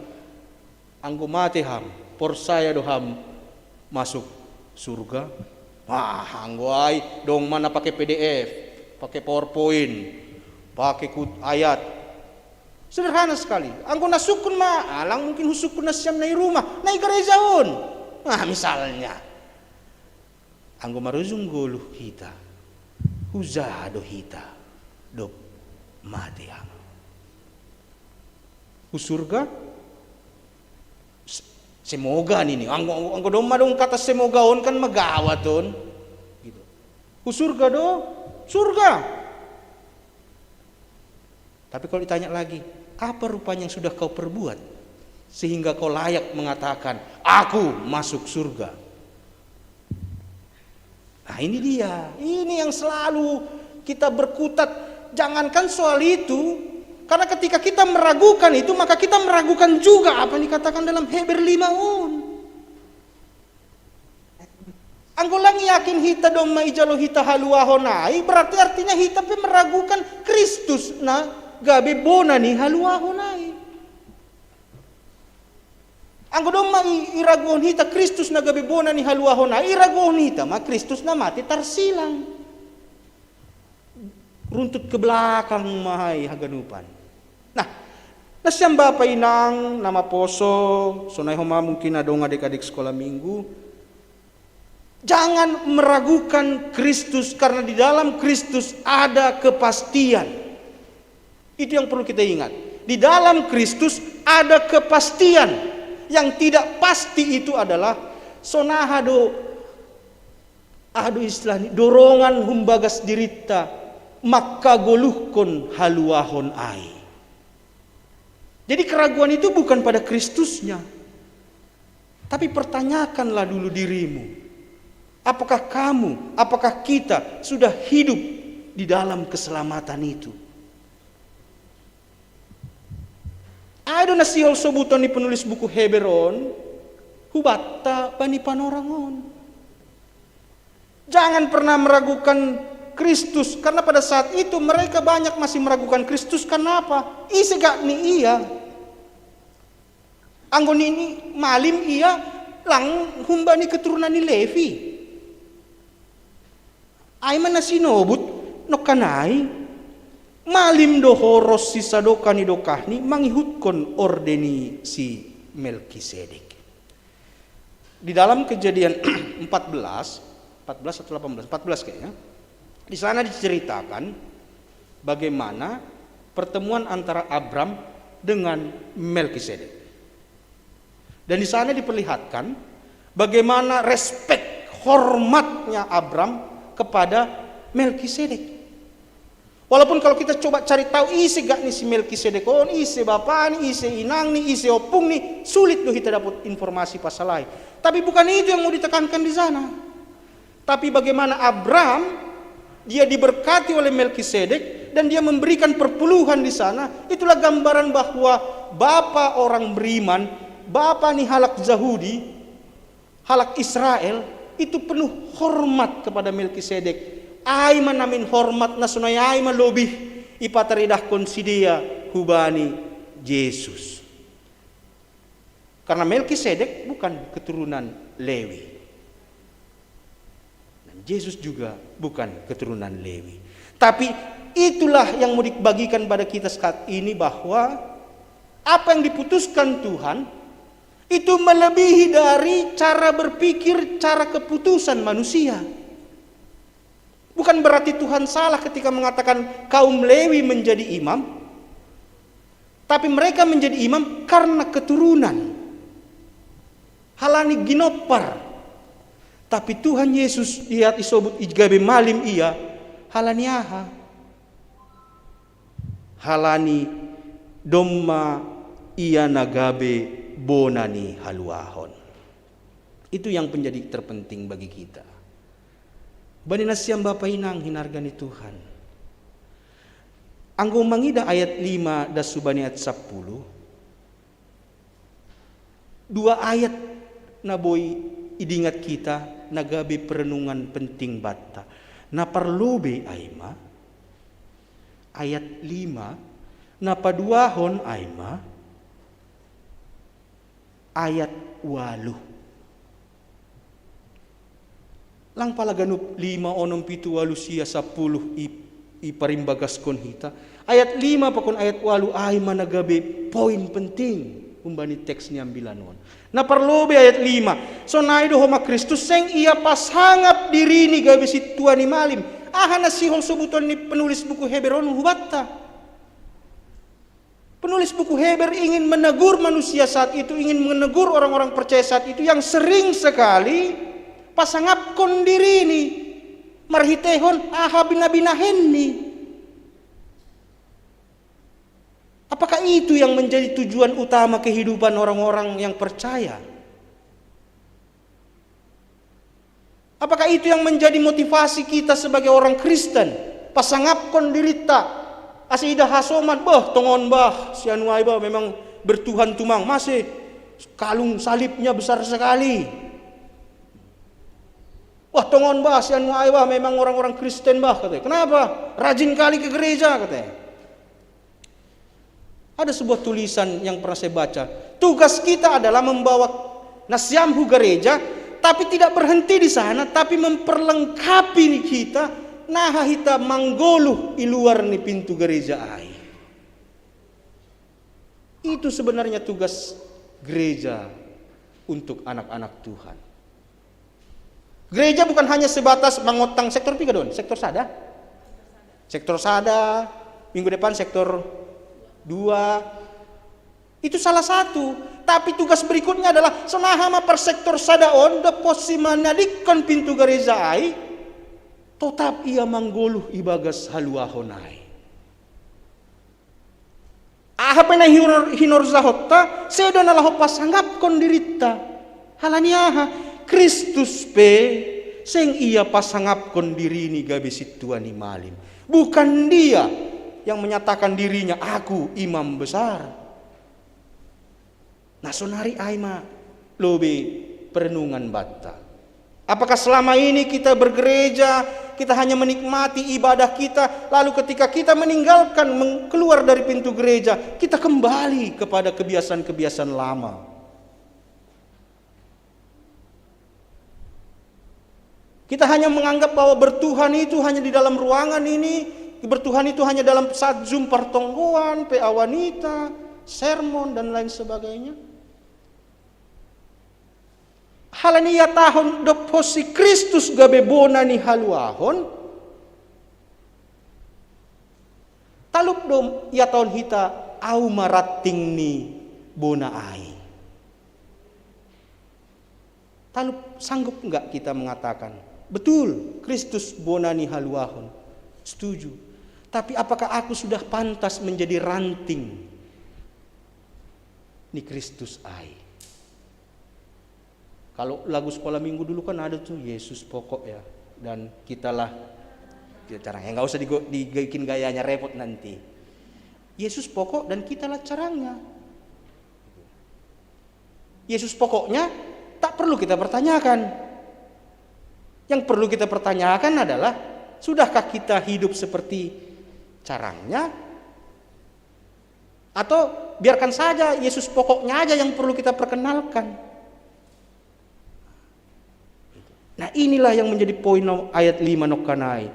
Anggo mate ham, porsaya do ham masuk surga? Wah, anggo ai, dong ma na pake P D F, pake PowerPoint, pake kut ayat. Sederhana sekali. Anggo na sukun ma, alang mungkin husukun nasiam na i rumah, na i gareja on. Nah, misalnya. Anggo marujung goluh hita, huja do hita dob mate ham? Hu surga? S-, semoga nini. Anggo, anggo, anggo domma dong kata semoga on kan magawat on. Gitu. Hu surga do? Surga. Tapi kalau ditanya lagi, apa rupanya yang sudah kau perbuat sehingga kau layak mengatakan, "Aku masuk surga"? Nah, ini dia. Ini yang selalu kita berkutat. Jangankan soal itu, karena ketika kita meragukan itu, maka kita meragukan juga apa yang dikatakan dalam Heber lima on. Anggo lang yakin hita domma ijalo hita haluahon ai, berarti artinya hita pe meragukan Kristus na gabe bona ni haluahon ai. Anggo domma i-, iraguhon hita Kristus na gabe bona ni haluahon ai, iraguhon hita ma Kristus na mate tarsilang. Runtut ke belakang ma ai haganupan. Nah, nasiam bapa inang na maposo, sonai homa mungkin adong adik-adik sekolah minggu. Jangan meragukan Kristus, karena di dalam Kristus ada kepastian. Itu yang perlu kita ingat. Di dalam Kristus ada kepastian. Yang tidak pasti itu adalah sonaha do, aduh, istilahnya dorongan humbagas diritta maka goluhkon haluahon ai. Jadi keraguan itu bukan pada Kristusnya. Tapi pertanyakanlah dulu dirimu. Apakah kamu, apakah kita sudah hidup di dalam keselamatan itu? Ai do na sihol sobuton ni penulis buku Heber on, hubatta bani panorang on. Jangan pernah meragukan Kristus, karena pada saat itu mereka banyak masih meragukan Kristus. Karena apa? Ise gak ni ia. Anggo nini malim ia lang humbani keturunan ni Levi. Ai ma na sinobut nongkanai, malim do ho ros sisadokah ni dokahni mangihutkon orde ni si Melkisedek. Di dalam Kejadian empat belas, empat belas atau delapan belas, empat belas kayaknya. Di sana diceritakan bagaimana pertemuan antara Abram dengan Melkisedek. Dan di sana diperlihatkan bagaimana respek, hormatnya Abram kepada Melkisedek. Walaupun kalau kita coba cari tahu ise gak ni si Melkisedek on, ise bapani, ise inangni, ise ompungni, sulit do kita dapat informasi pasal ai. Tapi bukan itu yang mau ditekankan di sana. Tapi bagaimana Abram, dia diberkati oleh Melkisedek dan dia memberikan perpuluhan di sana, itulah gambaran bahwa bapa orang beriman, bapa ni halak Jahudi, halak Israel, itu penuh hormat kepada Melkisedek. Ai ma namin hormat na sonai ai ma lobih ipataridahkon sidea hubani Jesus. Karena Melkisedek bukan keturunan Lewi. Dan Jesus juga bukan keturunan Lewi. Tapi itulah yang mau dibagikan pada kita saat ini, bahwa apa yang diputuskan Tuhan itu melebihi dari cara berpikir, cara keputusan manusia. Bukan berarti Tuhan salah ketika mengatakan kaum Lewi menjadi imam, tapi mereka menjadi imam karena keturunan. Halani ginompar. Tapi Tuhan Yesus ia isobut i gabe malim ia, halani aha? Halani domma ia na gabe bona ni haluahon. Itu yang menjadi terpenting bagi kita. Bani nasiam bapa inang hinarga ni Tuhan. Anggo mangida ayat lima das hubani ayat sapuluh, dua ayat na boi idingat kita, na gabe perenungan penting banta. Na parlobei ai ma, ayat lima, na paduahon ai ma, ayat ualu. Lang pala ganup lima, onom, pitu, ualu, sia, sapuluh i, iparimbagaskon hita. Ayat lima pakon ayat ualu ai ma na gabe poin penting humbani teks ni ambilan on. Na parlobei ayat lima, sonai do homa Kristus seng ia pasangap dirini gabe sintua ni malim. Aha na sihol sobuton ni penulis buku Heber on hubanta? Penulis buku Heber ingin menegur manusia saat itu, ingin menegur orang-orang percaya saat itu yang sering sekali pasangapkon dirini marhiteihon aha na binahenni. Apakah itu yang menjadi tujuan utama kehidupan orang-orang yang percaya? Apakah itu yang menjadi motivasi kita sebagai orang Kristen? Pasangapkon diritta, asa ida hasoman, "Bah, tongon bah, si anu ai bah memang bertuhan tumang, masih kalung salibnya besar sekali. Wah, tongon bah, si anu ai bah memang orang-orang Kristen bah," katanya. "Kenapa? Rajin kali ke gereja," katanya. Ada sebuah tulisan yang pernah saya baca, Tugas kita adalah membawa nasiam hu gareja, tapi tidak berhenti di sana, tapi memperlengkapi kita, naha hita manggoluh i luar ni pintu gareja ai. Itu sebenarnya tugas gereja untuk anak-anak Tuhan. Gereja bukan hanya sebatas mangotang sektor piga don, sektor sada. Sektor sada, minggu depan sektor dua. Itu salah satu. Tapi tugas berikutnya adalah so naha ma per sektor sada on, do posi manadikkon pintu gareja ai, totap ia manggoluh ibagas haluahon ai. Aha pe na hinor-, hinorzahonta, sedo na laho pasangapkon diritta. Halani aha? Kristus pe seng ia pasangapkon dirini gabe sintua ni malim. Bukan dia yang menyatakan dirinya, "Aku imam besar." Nah, sonari ai ma lobi perenungan banta. Apakah selama ini kita bergereja, kita hanya menikmati ibadah kita, lalu ketika kita meninggalkan, meng-, keluar dari pintu gereja, kita kembali kepada kebiasaan-kebiasaan lama? Kita hanya menganggap bahwa bertuhan itu hanya di dalam ruangan ini, bertuhan itu hanya dalam saat Zoom pertonggoan, P A wanita, sermon, dan lain sebagainya. Halani iatahon do posi Kristus gabe bona ni haluahon, talup do iatahon hita, "Au ma ranting ni bona ai." Talup, sanggup nggak kita mengatakan, "Betul, Kristus bona ni haluahon. Setuju. Tapi apakah aku sudah pantas menjadi ranting ni Kristus ai?" Kalau lagu sekolah minggu dulu kan ada tuh, "Yesus pokok ya, dan kitalah," ya, caranya nggak usah digo-, dibikin gayanya repot nanti. "Yesus pokok dan kitalah carangnya." Yesus pokoknya tak perlu kita pertanyakan. Yang perlu kita pertanyakan adalah, sudahkah kita hidup seperti carangnya? Atau biarkan saja Yesus pokoknya aja yang perlu kita perkenalkan? Nah, inilah yang menjadi poin no-, ayat lima nongkanai.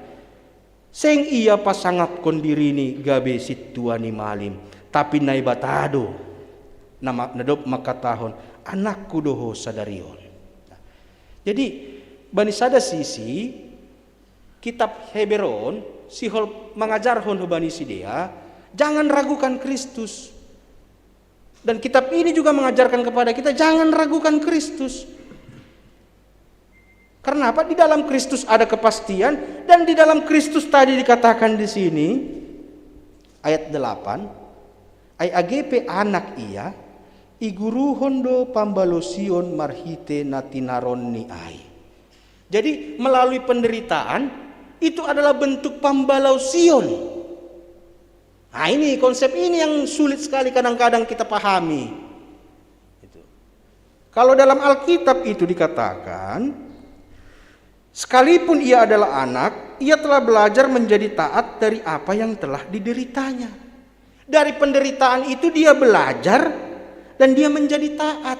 Seng ia pasangapkon dirini gabe sintua ni malim, tapi Naibata do na ma-, na dob mangkatahon, "Anakku do ho sadari on." Nah, jadi, bani sada sisi, kitab Heber on sihol mangajarhon hubani sidea, jangan ragukan Kristus. Dan kitab ini juga mengajarkan kepada kita, jangan ragukan Kristus. Karena apa? Di dalam Kristus ada kepastian, dan di dalam Kristus tadi dikatakan di sini, ayat delapan, "Ai age pe anak ia, iguruhon do pambalosion marhite na tinaronni ai." Jadi, melalui penderitaan, itu adalah bentuk pambalosion. Nah, ini konsep ini yang sulit sekali kadang-kadang kita pahami. Itu. Kalau dalam Alkitab itu dikatakan, "Sekalipun ia adalah anak, ia telah belajar menjadi taat dari apa yang telah dideritanya." Dari penderitaan itu dia belajar dan dia menjadi taat.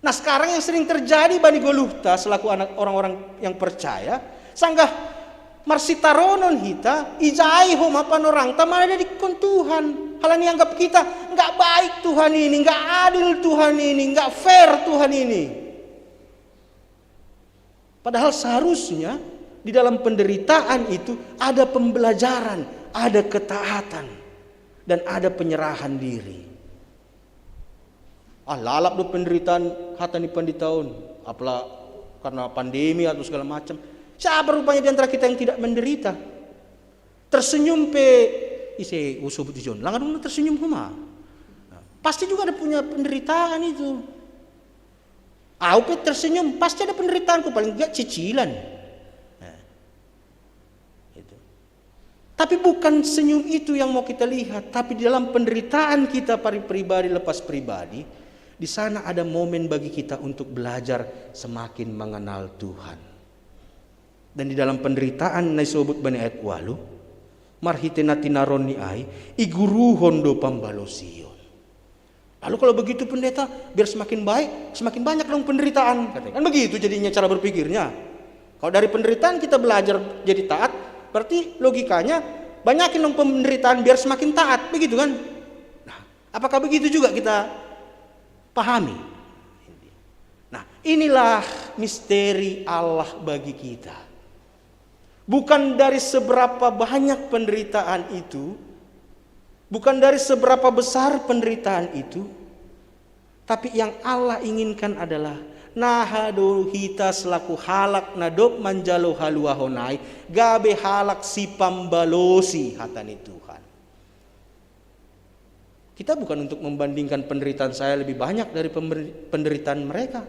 Nah, sekarang yang sering terjadi bani goluhta selaku anak orang-orang yang percaya, sanggah marsitaronon hita, ijai homa panorangta manadikkon Tuhan. Halani anggap kita, "Nggak baik Tuhan ini, nggak adil Tuhan ini, nggak fair Tuhan ini." Padahal seharusnya di dalam penderitaan itu ada pembelajaran, ada ketaatan, dan ada penyerahan diri. Ah, lalap do penderitaan, hata ni pandita on. Apala karena pandemi atau segala macam. Siapa rupanya di antara kita yang tidak menderita? Tersenyum pe, ise usubut ijon. Langadung tersenyum homa. Nah, pasti juga ada punya penderitaan itu. Au pe tersenyum, pasti ada penderitaanku, paling tidak cicilan. Nah, itu. Tapi bukan senyum itu yang mau kita lihat, tapi di dalam penderitaan kita pari-, pribadi lepas pribadi, di sana ada momen bagi kita untuk belajar semakin mengenal Tuhan. Dan di dalam penderitaan na isobut bani ayat walu, marhite na tinaronni ai, iguruhon do pambalosion. Lalu kalau begitu pendeta, biar semakin baik, semakin banyak dong penderitaan, katanya. Kan begitu jadinya cara berpikirnya. Kalau dari penderitaan kita belajar jadi taat, berarti logikanya banyakin dong penderitaan biar semakin taat, begitu kan? Nah, apakah begitu juga kita pahami? Nah, inilah misteri Allah bagi kita. Bukan dari seberapa banyak penderitaan itu, bukan dari seberapa besar penderitaan itu, tapi yang Allah inginkan adalah naha do hita selaku halak na dob manjalo haluahon ai, gabe halak si pambalosi hata ni Tuhan. Kita bukan untuk membandingkan penderitaan saya lebih banyak dari pember-, penderitaan mereka.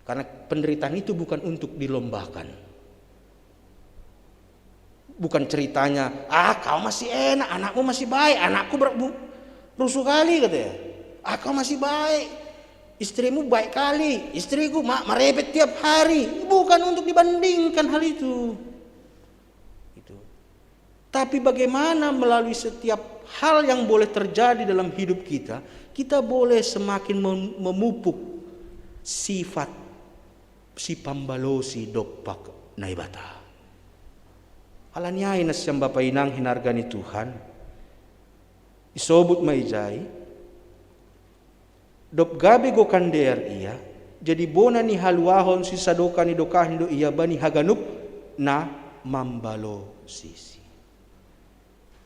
Karena penderitaan itu bukan untuk dilombakan. Bukan ceritanya, "Ah, kau masih enak, anakmu masih baik, anakku ber-, bu-, rusuh kali," katanya. "Ah, kau masih baik, istrimu baik kali, istriku ma-, merepet tiap hari." Bukan untuk dibandingkan hal itu. Itu. Tapi bagaimana melalui setiap hal yang boleh terjadi dalam hidup kita, kita boleh semakin mem-, memupuk sifat si pambalosi dompak Naibata. Alani ai nasiam bapa inang hinarga ni Tuhan, isobut ma ijai, dob gabe gokan dear ia, jadi bona ni haluahon sisadokah ni dokahni do ia bani haganup na mambalosisi.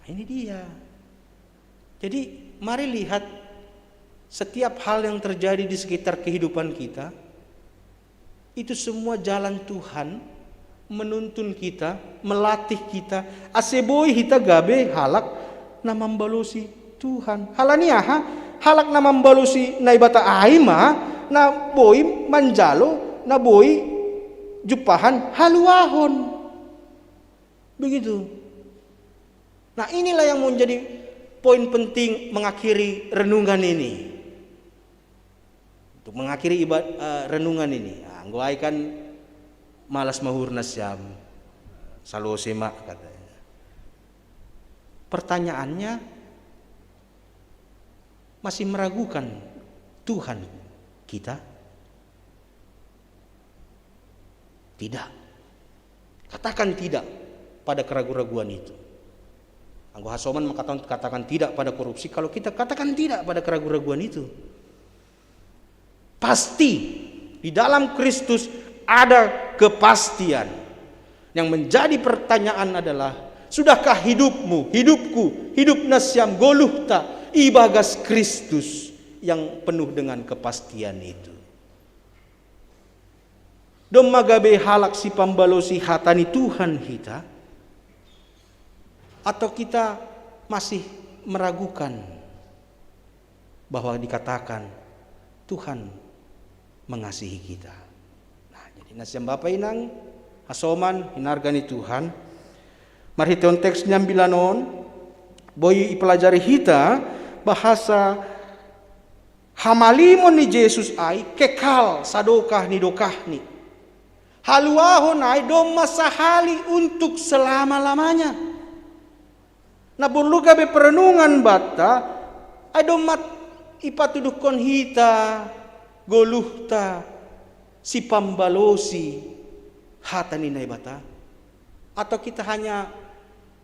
Ini dia. Jadi, mari lihat setiap hal yang terjadi di sekitar kehidupan kita, itu semua jalan Tuhan menuntun kita, melatih kita, ase boi hita gabe halak na mambalosi Tuhan. Alani aha, halak na mambalosi Naibata ai ma na boi manjalo, na boi jumpahan haluahon. Begitu. Nah, inilah yang menjadi poin penting mengakhiri renungan ini. Untuk mengakhiri ibadah, eh, renungan ini, nah, anggo ai kan malas mahur nasiam, salose ma katanya. Pertanyaannya, masih meragukan Tuhan kita? Tidak. Katakan tidak pada keraguan-raguan itu. Anggo hasoman mengatakan, katakan tidak pada korupsi, kalau kita katakan tidak pada keraguan-raguan itu. Pasti, di dalam Kristus ada kepastian. Yang menjadi pertanyaan adalah, sudahkah hidupmu, hidupku, hidup nasiam goluhta ibagas Kristus yang penuh dengan kepastian itu? Domma gabe halak si pambalosi hata ni Tuhan hita, atau kita masih meragukan bahwa dikatakan Tuhan mengasihi kita? Nah, jadi nasiam bapa inang, hasoman, hinarga ni Tuhan, marhitehon teks nyambilan on, boi ipelajari hita bahasa hamalimon ni Jesus ai kekal sadokah ni dokahni. Haluahon ai domma sahali untuk selama-lamanya. Na porlu gabe perenungan banta, ai domma ipatuduhkon hita goluhta si pambalosi hata ni Naibata? Atau kita hanya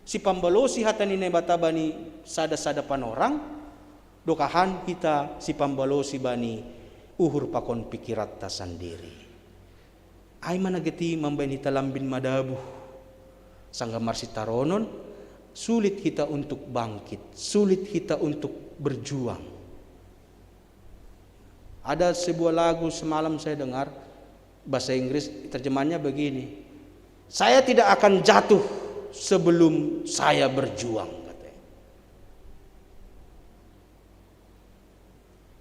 si pambalosi hata ni Naibata bani sada-sada panorang, dokahan hita si pambalosi bani uhur pakon pikiranta sandiri? Ai ma na geti mambahen hita lambin madabuh, sanggah marsitaronon, sulit hita untuk bangkit, sulit hita untuk berjuang. Ada sebuah lagu semalam saya dengar, bahasa Inggris, terjemahannya begini, "Saya tidak akan jatuh sebelum saya berjuang," katanya.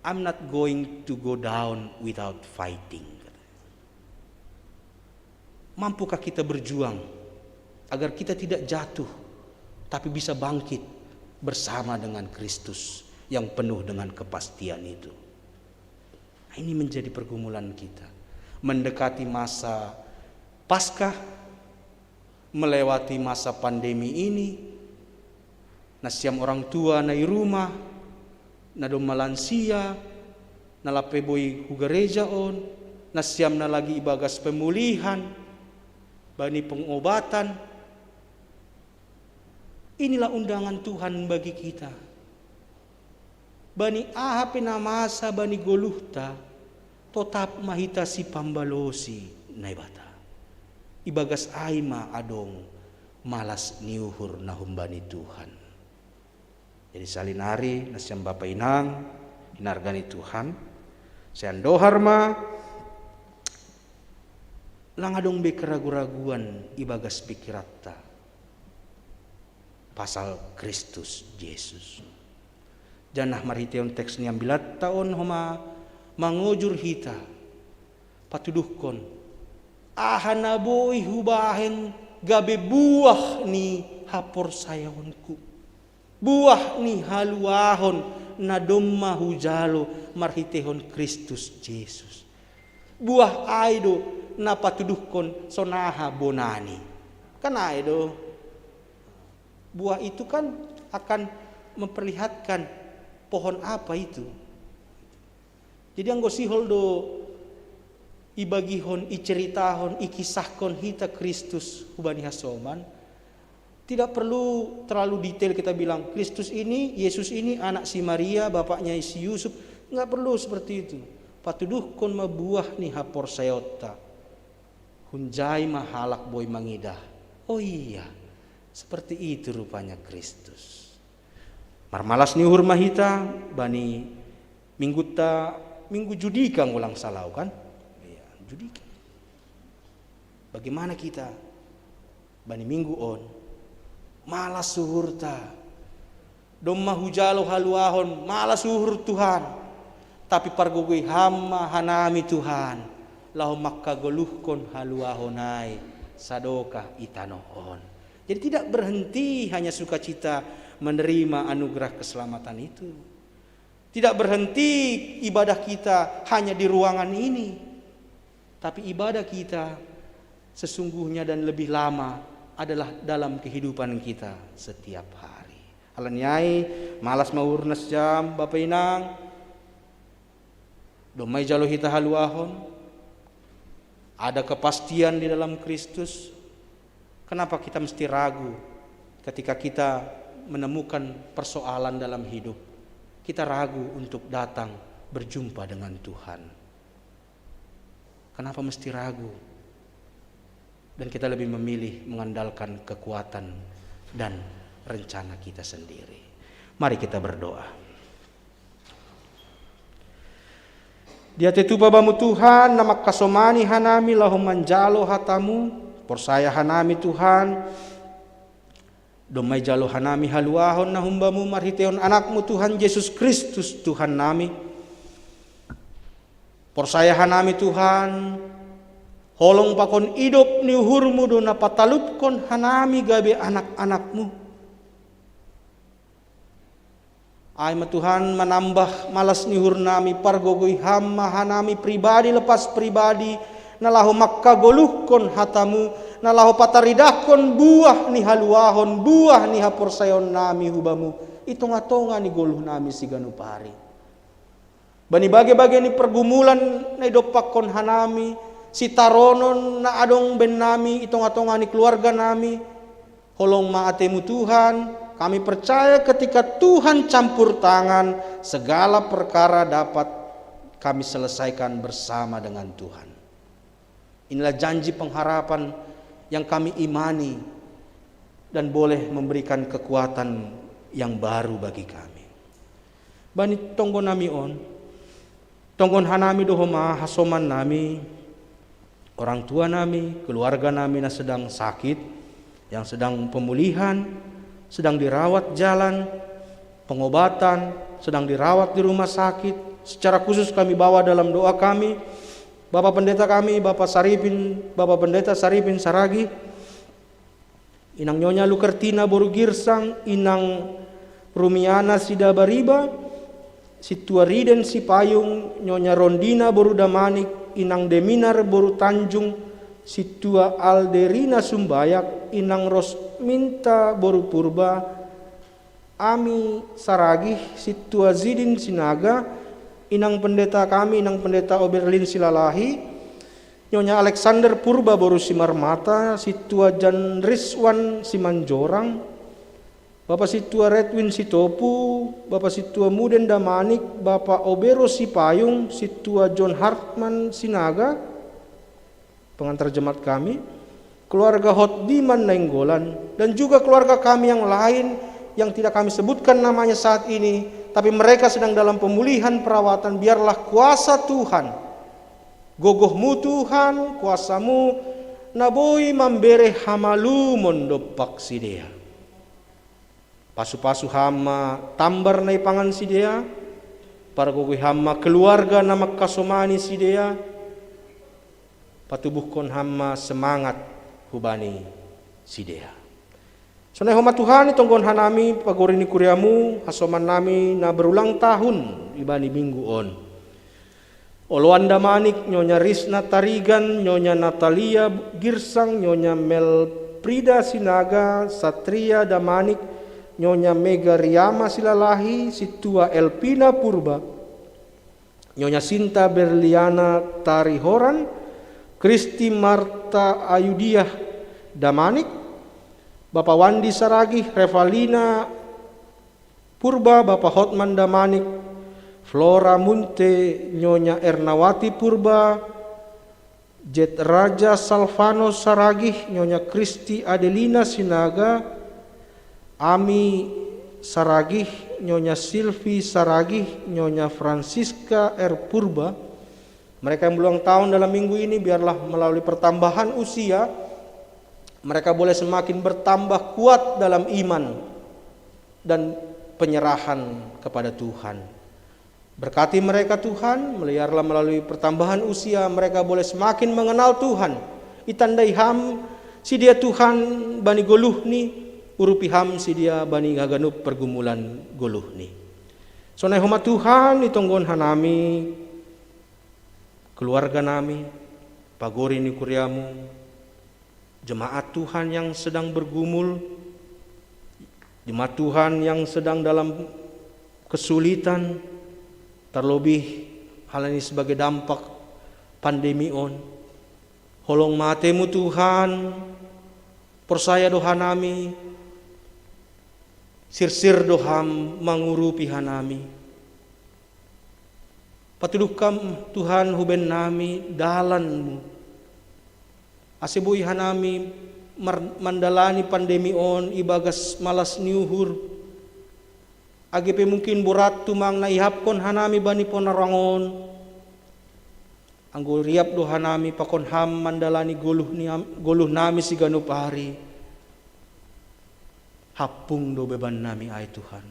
"I'm not going to go down without fighting," katanya. Mampukah kita berjuang agar kita tidak jatuh, tapi bisa bangkit bersama dengan Kristus yang penuh dengan kepastian itu? Nah, ini menjadi pergumulan kita. Mendekati masa Paskah, melewati masa pandemi ini, nasiam orang tua na i rumah, Na domma lansia, na la pe boi hu gareja on, na siam na lagi ibagas pemulihan, bani pengobatan. Inilah undangan Tuhan bagi kita. Bani aha pe na masa bani goluhta, totap ma hita sipambalosi Naibata. Ibagas ai ma adong malas ni uhur na humbani Tuhan. Jadi salinari nasiam bapa inang, inarga ni Tuhan, sai andohar ma, lang adong be keragu-raguan ibagas pikiratta pasal Kristus Jesus. Janah marhitehon teks ni ambilatta on homa mangojur hita, patuduhkon aha na boi hubahen gabe buah ni haporsayaonku, buah ni haluahon na domma hujalo marhitehon Kristus Jesus. Buah ai do na patuduhkon sonaha bonani. Kan ai do. Buah itu kan akan memperlihatkan pohon apa itu. Jadi anggo sihol do ibagihon, iceritahon, ikisahkon hita Kristus hubani hasoman, tidak perlu terlalu detail kita bilang, Kristus ini, Yesus ini anak si Maria, bapaknya si Yusuf. Nggak perlu seperti itu. Patuduhkon ma buah ni haporsayaonta. Hunjai ma halak boi mangidah. Oh iya, seperti itu rupanya Kristus. Marmalas ni uhur ma hita bani mingguta, minggu Judika ngolang salau kan? Iya, Judika. Bagaimana kita bani minggu on? Malas uhurta. Domma hujalo haluahon, malas uhur Tuhan. Tapi pargogoi Ham ma hanami Tuhan, laho mangkagoluhkon haluahon ai sadokah i tanoh on. Jadi tidak berhenti hanya sukacita menerima anugerah keselamatan itu. Tidak berhenti ibadah kita hanya di ruangan ini. Tapi ibadah kita sesungguhnya dan lebih lama adalah dalam kehidupan kita setiap hari. Alani ai, malas ma uhur nasiam bapa inang, domma ijalo hita haluahon, ada kepastian di dalam Kristus. Kenapa kita mesti ragu ketika kita menemukan persoalan dalam hidup? Kita ragu untuk datang berjumpa dengan Tuhan. Kenapa mesti ragu? Dan kita lebih memilih mengandalkan kekuatan dan rencana kita sendiri. Mari kita berdoa. Diatei tupa Bamu Tuhan, na mangkasomani hanami laho manjalo hataMu, porsaya hanami Tuhan, domma ijalo hanami haluahon na humbaMu marhitehon AnakMu Tuhan Jesus Kristus Tuhannami. Porsaya hanami Tuhan, holong pakon idop ni uhurMu do na patalupkon hanami gabe anak-anakMu. Ai ma Tuhan manambah malas ni uhurnami, pargogoi Ham ma hanami pribadi lepas pribadi, na laho mangkagoluhkon hataMu, na laho pataridahkon buah ni haluahon, buah ni haporsayaonnami hu Bamu, i tonga-tonga ni goluhnami siganup ari. Bani bage-bage ni pergumulan na idompakkon hanami, sitaronon na adong bennami i tonga-tonga ni keluarganami, holong ma atei-Mu Tuhan, kami percaya ketika Tuhan campur tangan, segala perkara dapat kami selesaikan bersama dengan Tuhan. Inilah janji pengharapan yang kami imani dan boleh memberikan kekuatan yang baru bagi kami. Bani tonggonami on, tonggon hanami do homa hasomannami, orang tuanami, keluarganami na sedang sakit, yang sedang pemulihan, sedang dirawat jalan, pengobatan, sedang dirawat di rumah sakit. Secara khusus kami bawa dalam doa kami, Bapak Pendeta kami, Bapak Saripin, Bapak Pendeta Saripin Saragi, Inang Nyonya Lukertina boru Girsang, Inang Rumiana Sidabariba, Sintua Riden Sipayung, Nyonya Rondina boru Damanik, Inang Deminar boru Tanjung, Sintua Alderina Sumbayak, Inang Rosminta boru Purba, Ami Saragih, Sintua Zidin Sinaga, inang pendeta kami, inang pendeta Oberlin Silalahi, Nyonya Alexander Purba boru Simarmata, Sintua Jan Rizwan Simanjorang, Bapak Sintua Redwin Sitopu, Bapak Sintua Muden Damanik, Bapak Obero Sipayung, Sintua John Hartman Sinaga, pengantar jemaat kami, keluarga Hotdiman Nainggolan, dan juga keluarga kami yang lain yang tidak kami sebutkan namanya saat ini, tapi mereka sedang dalam pemulihan perawatan. Biarlah kuasa Tuhan, gogohmu Tuhan, kuasamu, naboi mambere hamalumon dompak sidea. Pasu-pasu ham ma tambar na ipangan sidea, pargogoi ham ma keluarga na mangkasomani sidea, patubuhkon ham ma semangat hubani sidea. Sonai homa Tuhan, itonggohon hanami pagori ni kuriamu, hasoman nami na berulang tahun ibani minggu on. Oloan Damanik, Nyonya Risna Tarigan, Nyonya Natalia Girsang, Nyonya Melprida Sinaga, Satria Damanik, Nyonya Mega Riama Silalahi, Sintua Elpina Purba, Nyonya Sinta Berliana Tarihoran, Kristi Marta Ayudiah Damanik, Bapak Wandi Saragih, Revalina Purba, Bapak Hotman Damanik, Flora Munte, Nyonya Ernawati Purba, Jet Raja Salvano Saragih, Nyonya Kristi Adelina Sinaga, Ami Saragih, Nyonya Silvi Saragih, Nyonya Francisca R Purba. Mereka yang berulang tahun dalam minggu ini, biarlah melalui pertambahan usia, mereka boleh semakin bertambah kuat dalam iman dan penyerahan kepada Tuhan. Berkati mereka Tuhan, meliarlah melalui pertambahan usia, mereka boleh semakin mengenal Tuhan. Itandai ham sidea Tuhan bani goluhni, urupi ham sidea bani haganup pergumulan goluhni. Sonai homa Tuhan, itonggohon hanami keluarga nami, pagori ni kuriamu, jemaat Tuhan yang sedang bergumul, jemaat Tuhan yang sedang dalam kesulitan, terlebih hal ini sebagai dampak pandemi on. Holong ma atemu Tuhan, porsaya do hanami, sirsir do ham mangurupi hanami. Patuduhkam Tuhan huben nami dalanmu, ase boi hanami mar-, mandalani pandemi on ibagas malas ni uhur. Age pe mungkin borat tumang na ihapkon hanami bani ponaroang on, anggo riap do hanami pakon ham mandalani goluh ni am-, goluh nami siganup ari. Hampung do beban nami ai Tuhan.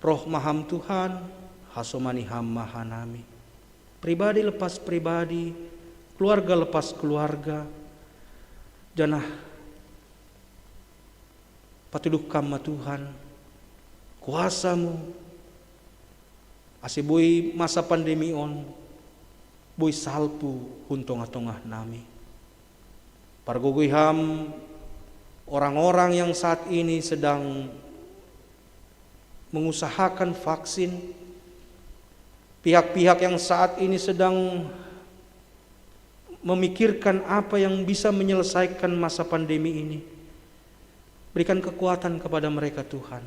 Roh ma ham Tuhan, hasomani ham ma hanami. Pribadi lepas pribadi, keluarga lepas keluarga, janah patuduhkam ma Tuhan, kuasamu, ase boi masa pandemi on, boi salpu hun tongah-tongah nami. Pargogoi ham orang-orang yang saat ini sedang mengusahakan vaksin, pihak-pihak yang saat ini sedang memikirkan apa yang bisa menyelesaikan masa pandemi ini. Berikan kekuatan kepada mereka, Tuhan.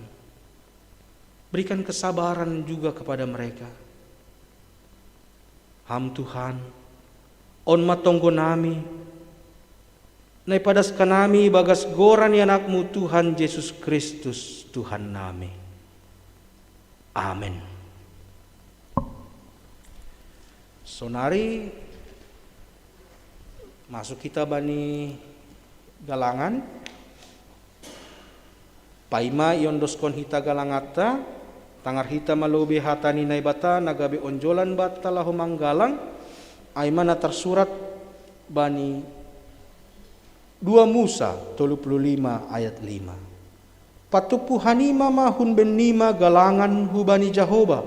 Berikan kesabaran juga kepada mereka. Ham Tuhan, on ma tonggo nami, na ipadaskon nami ibagas goran ni Anakmu Tuhan Jesus Kristus, Tuhan nami. Amen. Sonari masuk hita bani galangan. Paima iondoskon hita galanganta, tangar hita ma lobei hata ni Naibata na gabe onjolan banta laho manggalang, ai ma na tarsurat bani dua Musa tolu puluh lima ayat lima. Patumpu hanima ma hun bennima galangan hubani Jahowa.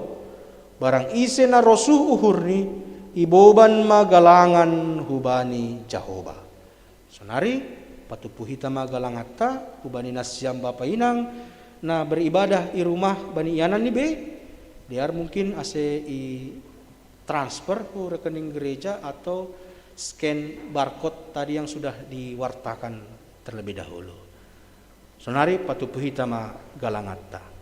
Barang ise na rosuh uhurni, iboban ma galangan hubani Jahowa. Sonari, patumpu hita ma galanganta hubani nasiam bapa inang, na beribadah i rumah bani ianan ni be, dear mungkin ase i transfer ku rekening gereja atau scan barcode tadi yang sudah diwartakan terlebih dahulu. Sonari patupu hita ma galangatta.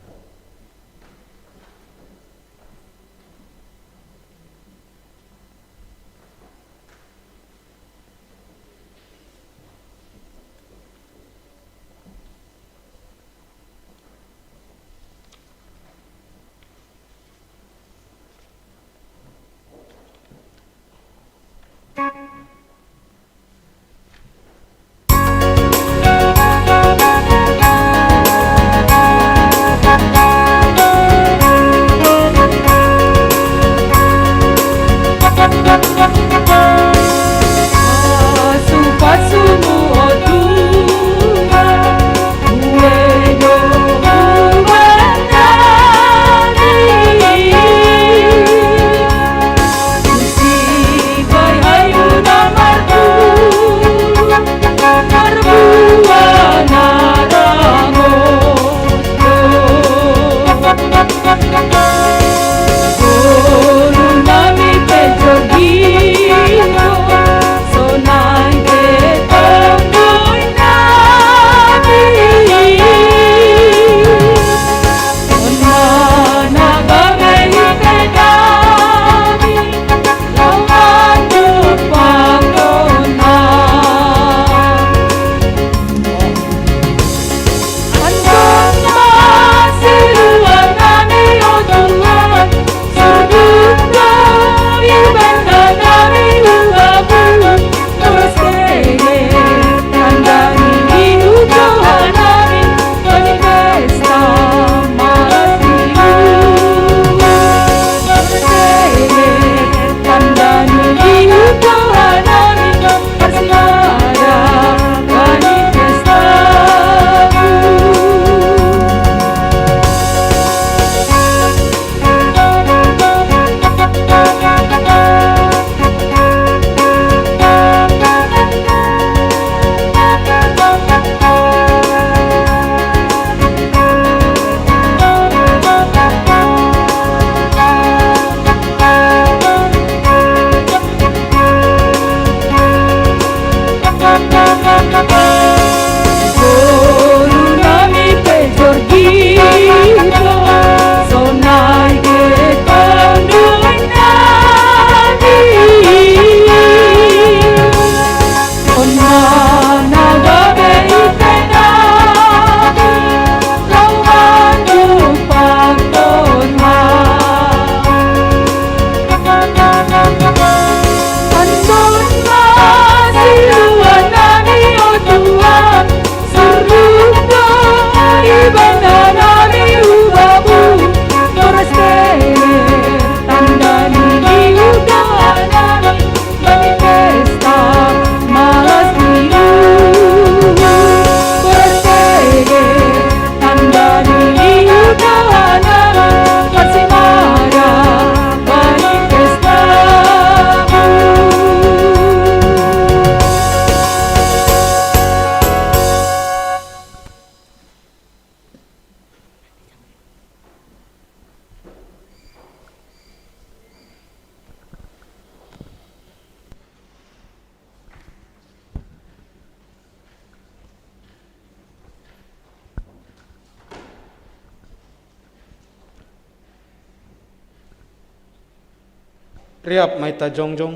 Riap ma hita jongjong.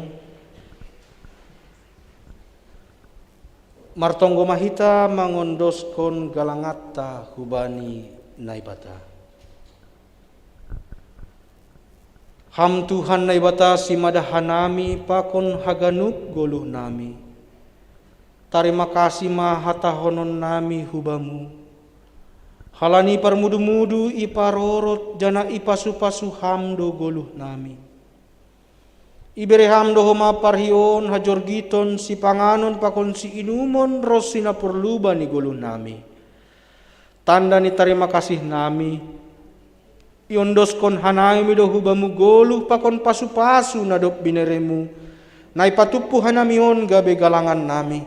Martonggo ma hita mangondoskon galangatta hubani Naibata. Ham Tuhan Naibata simada hanami pakon haganup goluhnami. Tarima kasih ma hatahononnami hubamu. Halani parmudu-mudu iparorot jana ipasu-pasu ham do goluhnami. Ibere ham do homa parhion hajorgiton sipanganon pakon siinumon ronsi na porlu bani goluhnami. Tanda ni tarima kasih nami, iondoskon hanami do hubamu goluh pakon pasu-pasu na dob bineremu, na ipatumpu hanami on gabe galangan nami.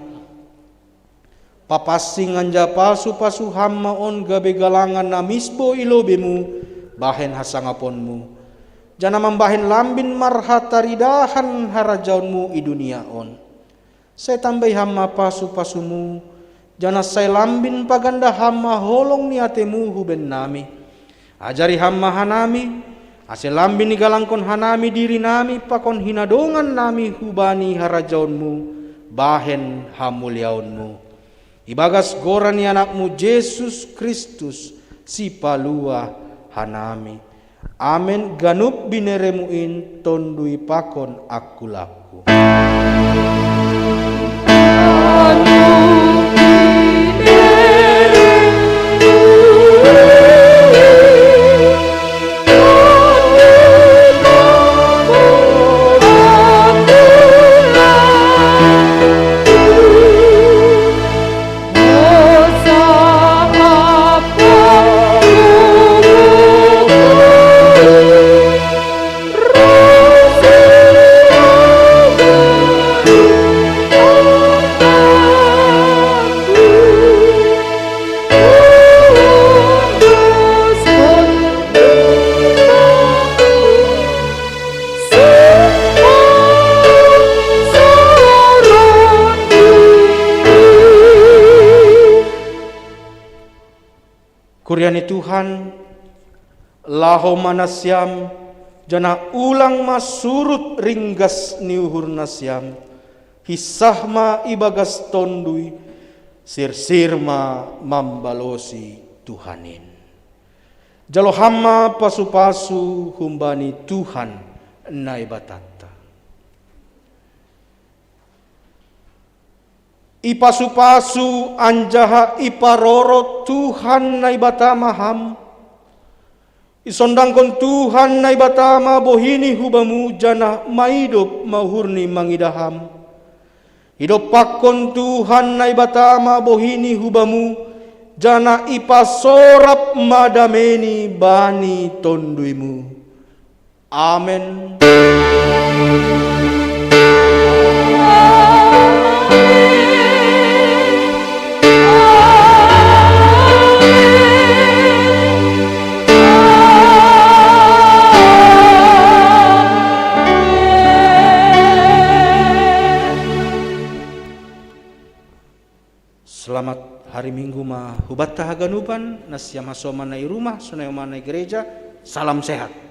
Papassing anjaha pasu-pasu Ham ma on gabe galangan na misbo i lobeiMu bahen hasangaponMu, janah mambahen lambin marhataridahan harajaonMu i dunia on. Sai tambai Ham ma pasu-pasuMu, janah sai lambin paganda Ham ma holong ni ateiMu hu bennami. Ajari Ham ma hanami, ase lambin igalangkon hanami dirinami pakon hinadongannami hubani harajaonMu bahen hamuliaonMu. Ibagas Goran ni AnakMu Jesus Kristus, Sipalua hanami. Amen. Ganup binereMu in tondui pakon angkulaku. Kuria ni Tuhan, laho ma nasiam, janah ulang ma surut ringgas ni uhur nasiam, hinsah ma ibagas Tonduy, sirsir ma mambalosi Tuhan in. Jalo Ham ma pasu-pasu humbani Tuhan Naibatanta. Ipasu-pasu anjaha iparoro Tuhan Naibata ma Ham. Isondangkon Tuhan Naibata ma bohini hu Bamu, janah maidop ma uhurni mangidah Ham. Idompakkon Tuhan Naibata ma bohini hu Bamu, janah ipasorap ma dameini bani TonduyMu. Amen. Selamat hari Minggu ma hubanta haganupan, nasiam hasoman na i rumah, sonai homa na i gereja. Salam sehat.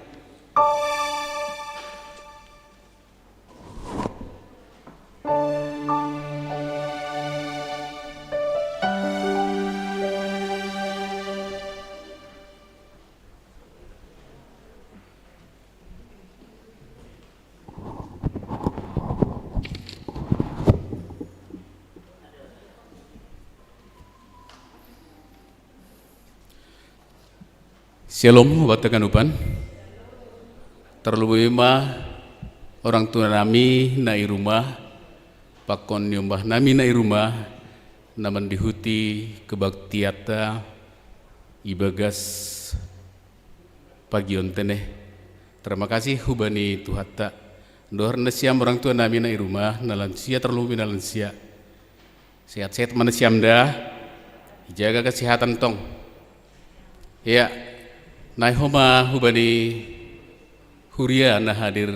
Shalom, hubanta haganupan. Tarlumobi ma orang tua nami na i rumah, pakon niombah nami na i rumah, na mandihuti kebaktianta ibagas pagi on teneh. Terima kasih hubani Tuhanta. Ndohor nasiam orang tua nami na i rumah, na lansia, tarlumobi na lansia. Sehat-sehat ma nasiam dah. Ijaga kesehatan tong. Ya, nai homa hubani huria na hadir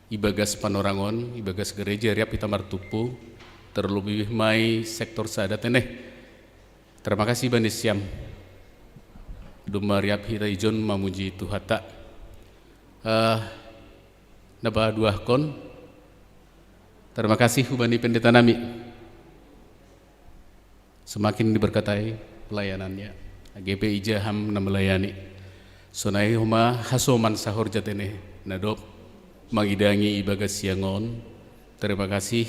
ibagas panorangon, ibagas gereja, riap hita martumpu, terlebih mai sektor sada teneh. Terima kasih bani siam. Domma riap hita ijon mamuji Tuhanta. Eh, na paduahkon, terima kasih hubani pendeta nami. Semakin diberkatai pelayanannya. Age pe ija ham na melayani. Sonai homa hasoman sahorja teneh, na dob mangidangi ibagas siang on. Terima kasih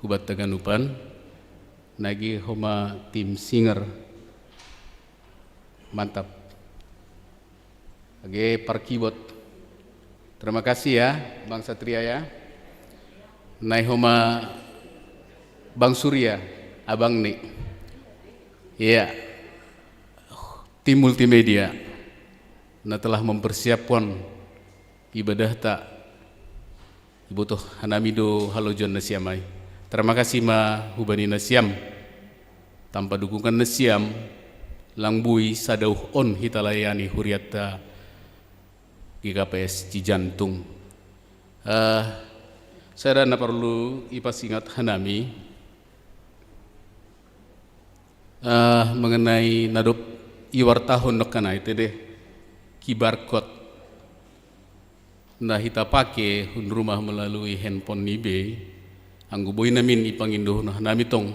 hubanta haganupan. Nai age homa tim singer. Mantap. Age parkibot. Terima kasih ya, Bang Satria ya. Nai homa Bang Surya, abang ni. Iya. Tim multimedia na telah mempersiapkan ibadahta. Ibotoh hanami do halojon nasiam ai. Terima kasih ma hubani nasiam. Tanpa dukungan nasiam, lang bui sadauh on hita layani huriatta G K P S Cijantung. Eh, sada na parlu ipasingat hanami, eh, mengenai nadop iwartahon nokkanai te deh, Q R code. Na hita pake hun rumah melalui handphone ni be, anggo boi namin ipangindohon hanami tong,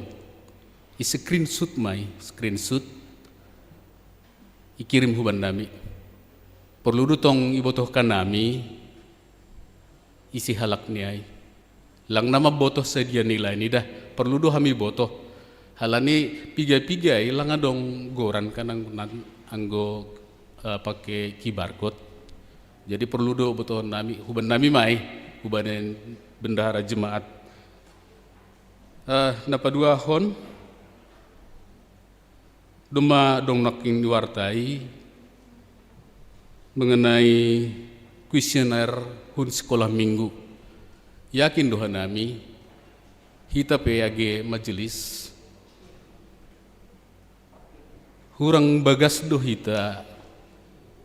i screenshot ma i, screenshot, ikirim huban nami. Porlu do tong ibotoh hanami ise halak ni ai. Lang na mambotoh sadia nilai ni dah, porlu do hami botoh. Halani piga-piga i lang adong goran kan anggo, anggo, eh, pake Q R code. Jadi porlu do botohon nami, huban nami ma i, huban bendahara jemaat. Eh, na paduahon, domma dong nangkin di warta i mengenai kuesioner hun sekolah minggu. Yakin do hanami, hita pe age majelis, hurang bagas do hita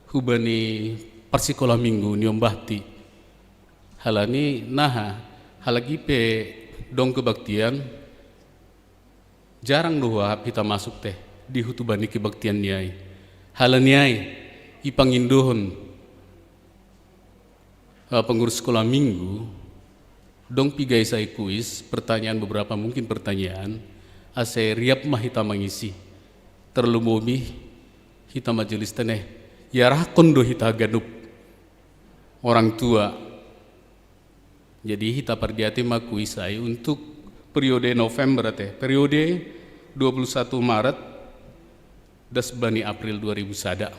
hubani parsikolah minggu ni ombahti. Halani naha, halak i pe dong kebaktian, jarang do huahap hita masuk te di hutuba ni kebaktian ni ai. Halani ai, ipangindohon, eh, pengurus sekolah minggu, dong piga i sai kuis, pertanyaan, beberapa mungkin pertanyaan, ase riap ma hita mangisi. Terlebih hita majelis te ne, iarahkon do hita ganup orang tua. Jadi hita pardiati ma kuis ai untuk periode November te, periode dua puluh satu Maret das bani April dua ribu sada.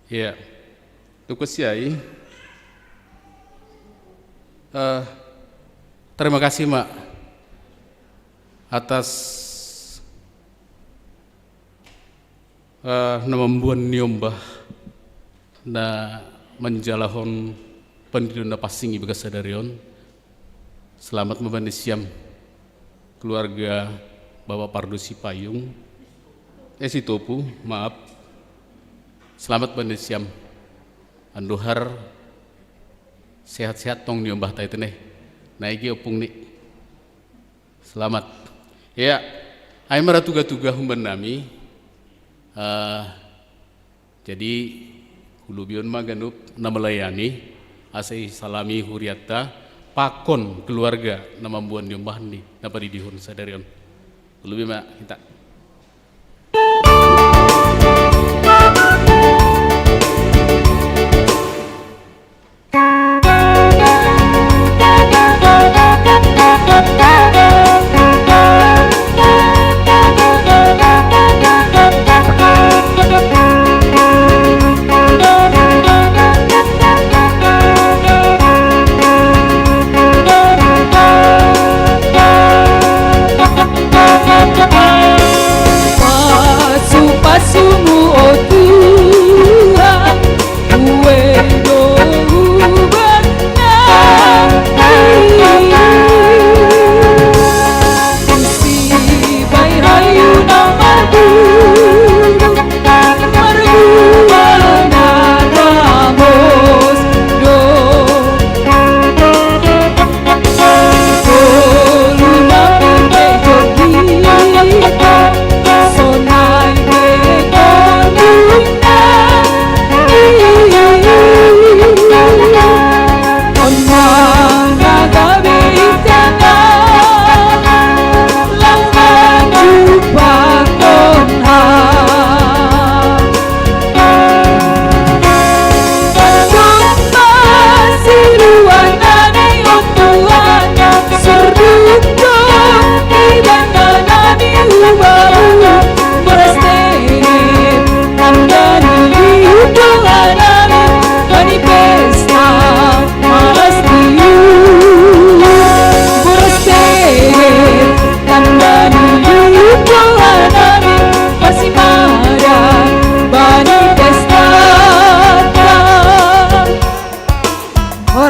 Ya. Tukus yai. Eh, terima kasih, Mak, atas, eh, na mamboan ni ombah na manjalahon pandidion na pansing i bagas sadari on. Selamat ma bani siam, keluarga Bapak Pardo Sipayung, eh, Sitopu, maaf. Selamat bani siam. Andohar sehat-sehat tong ni ombah ta i te ne. Na ige ompung ni. Selamat. Ya, ai ma ra tuga-tuga humbannami. Eh, jadi, hulubion ma ganup na melayani, asa isalami huriatta, pakon keluarga na mamboan ni ombah ni, na padidihon sadari on. Hulubi ma hita.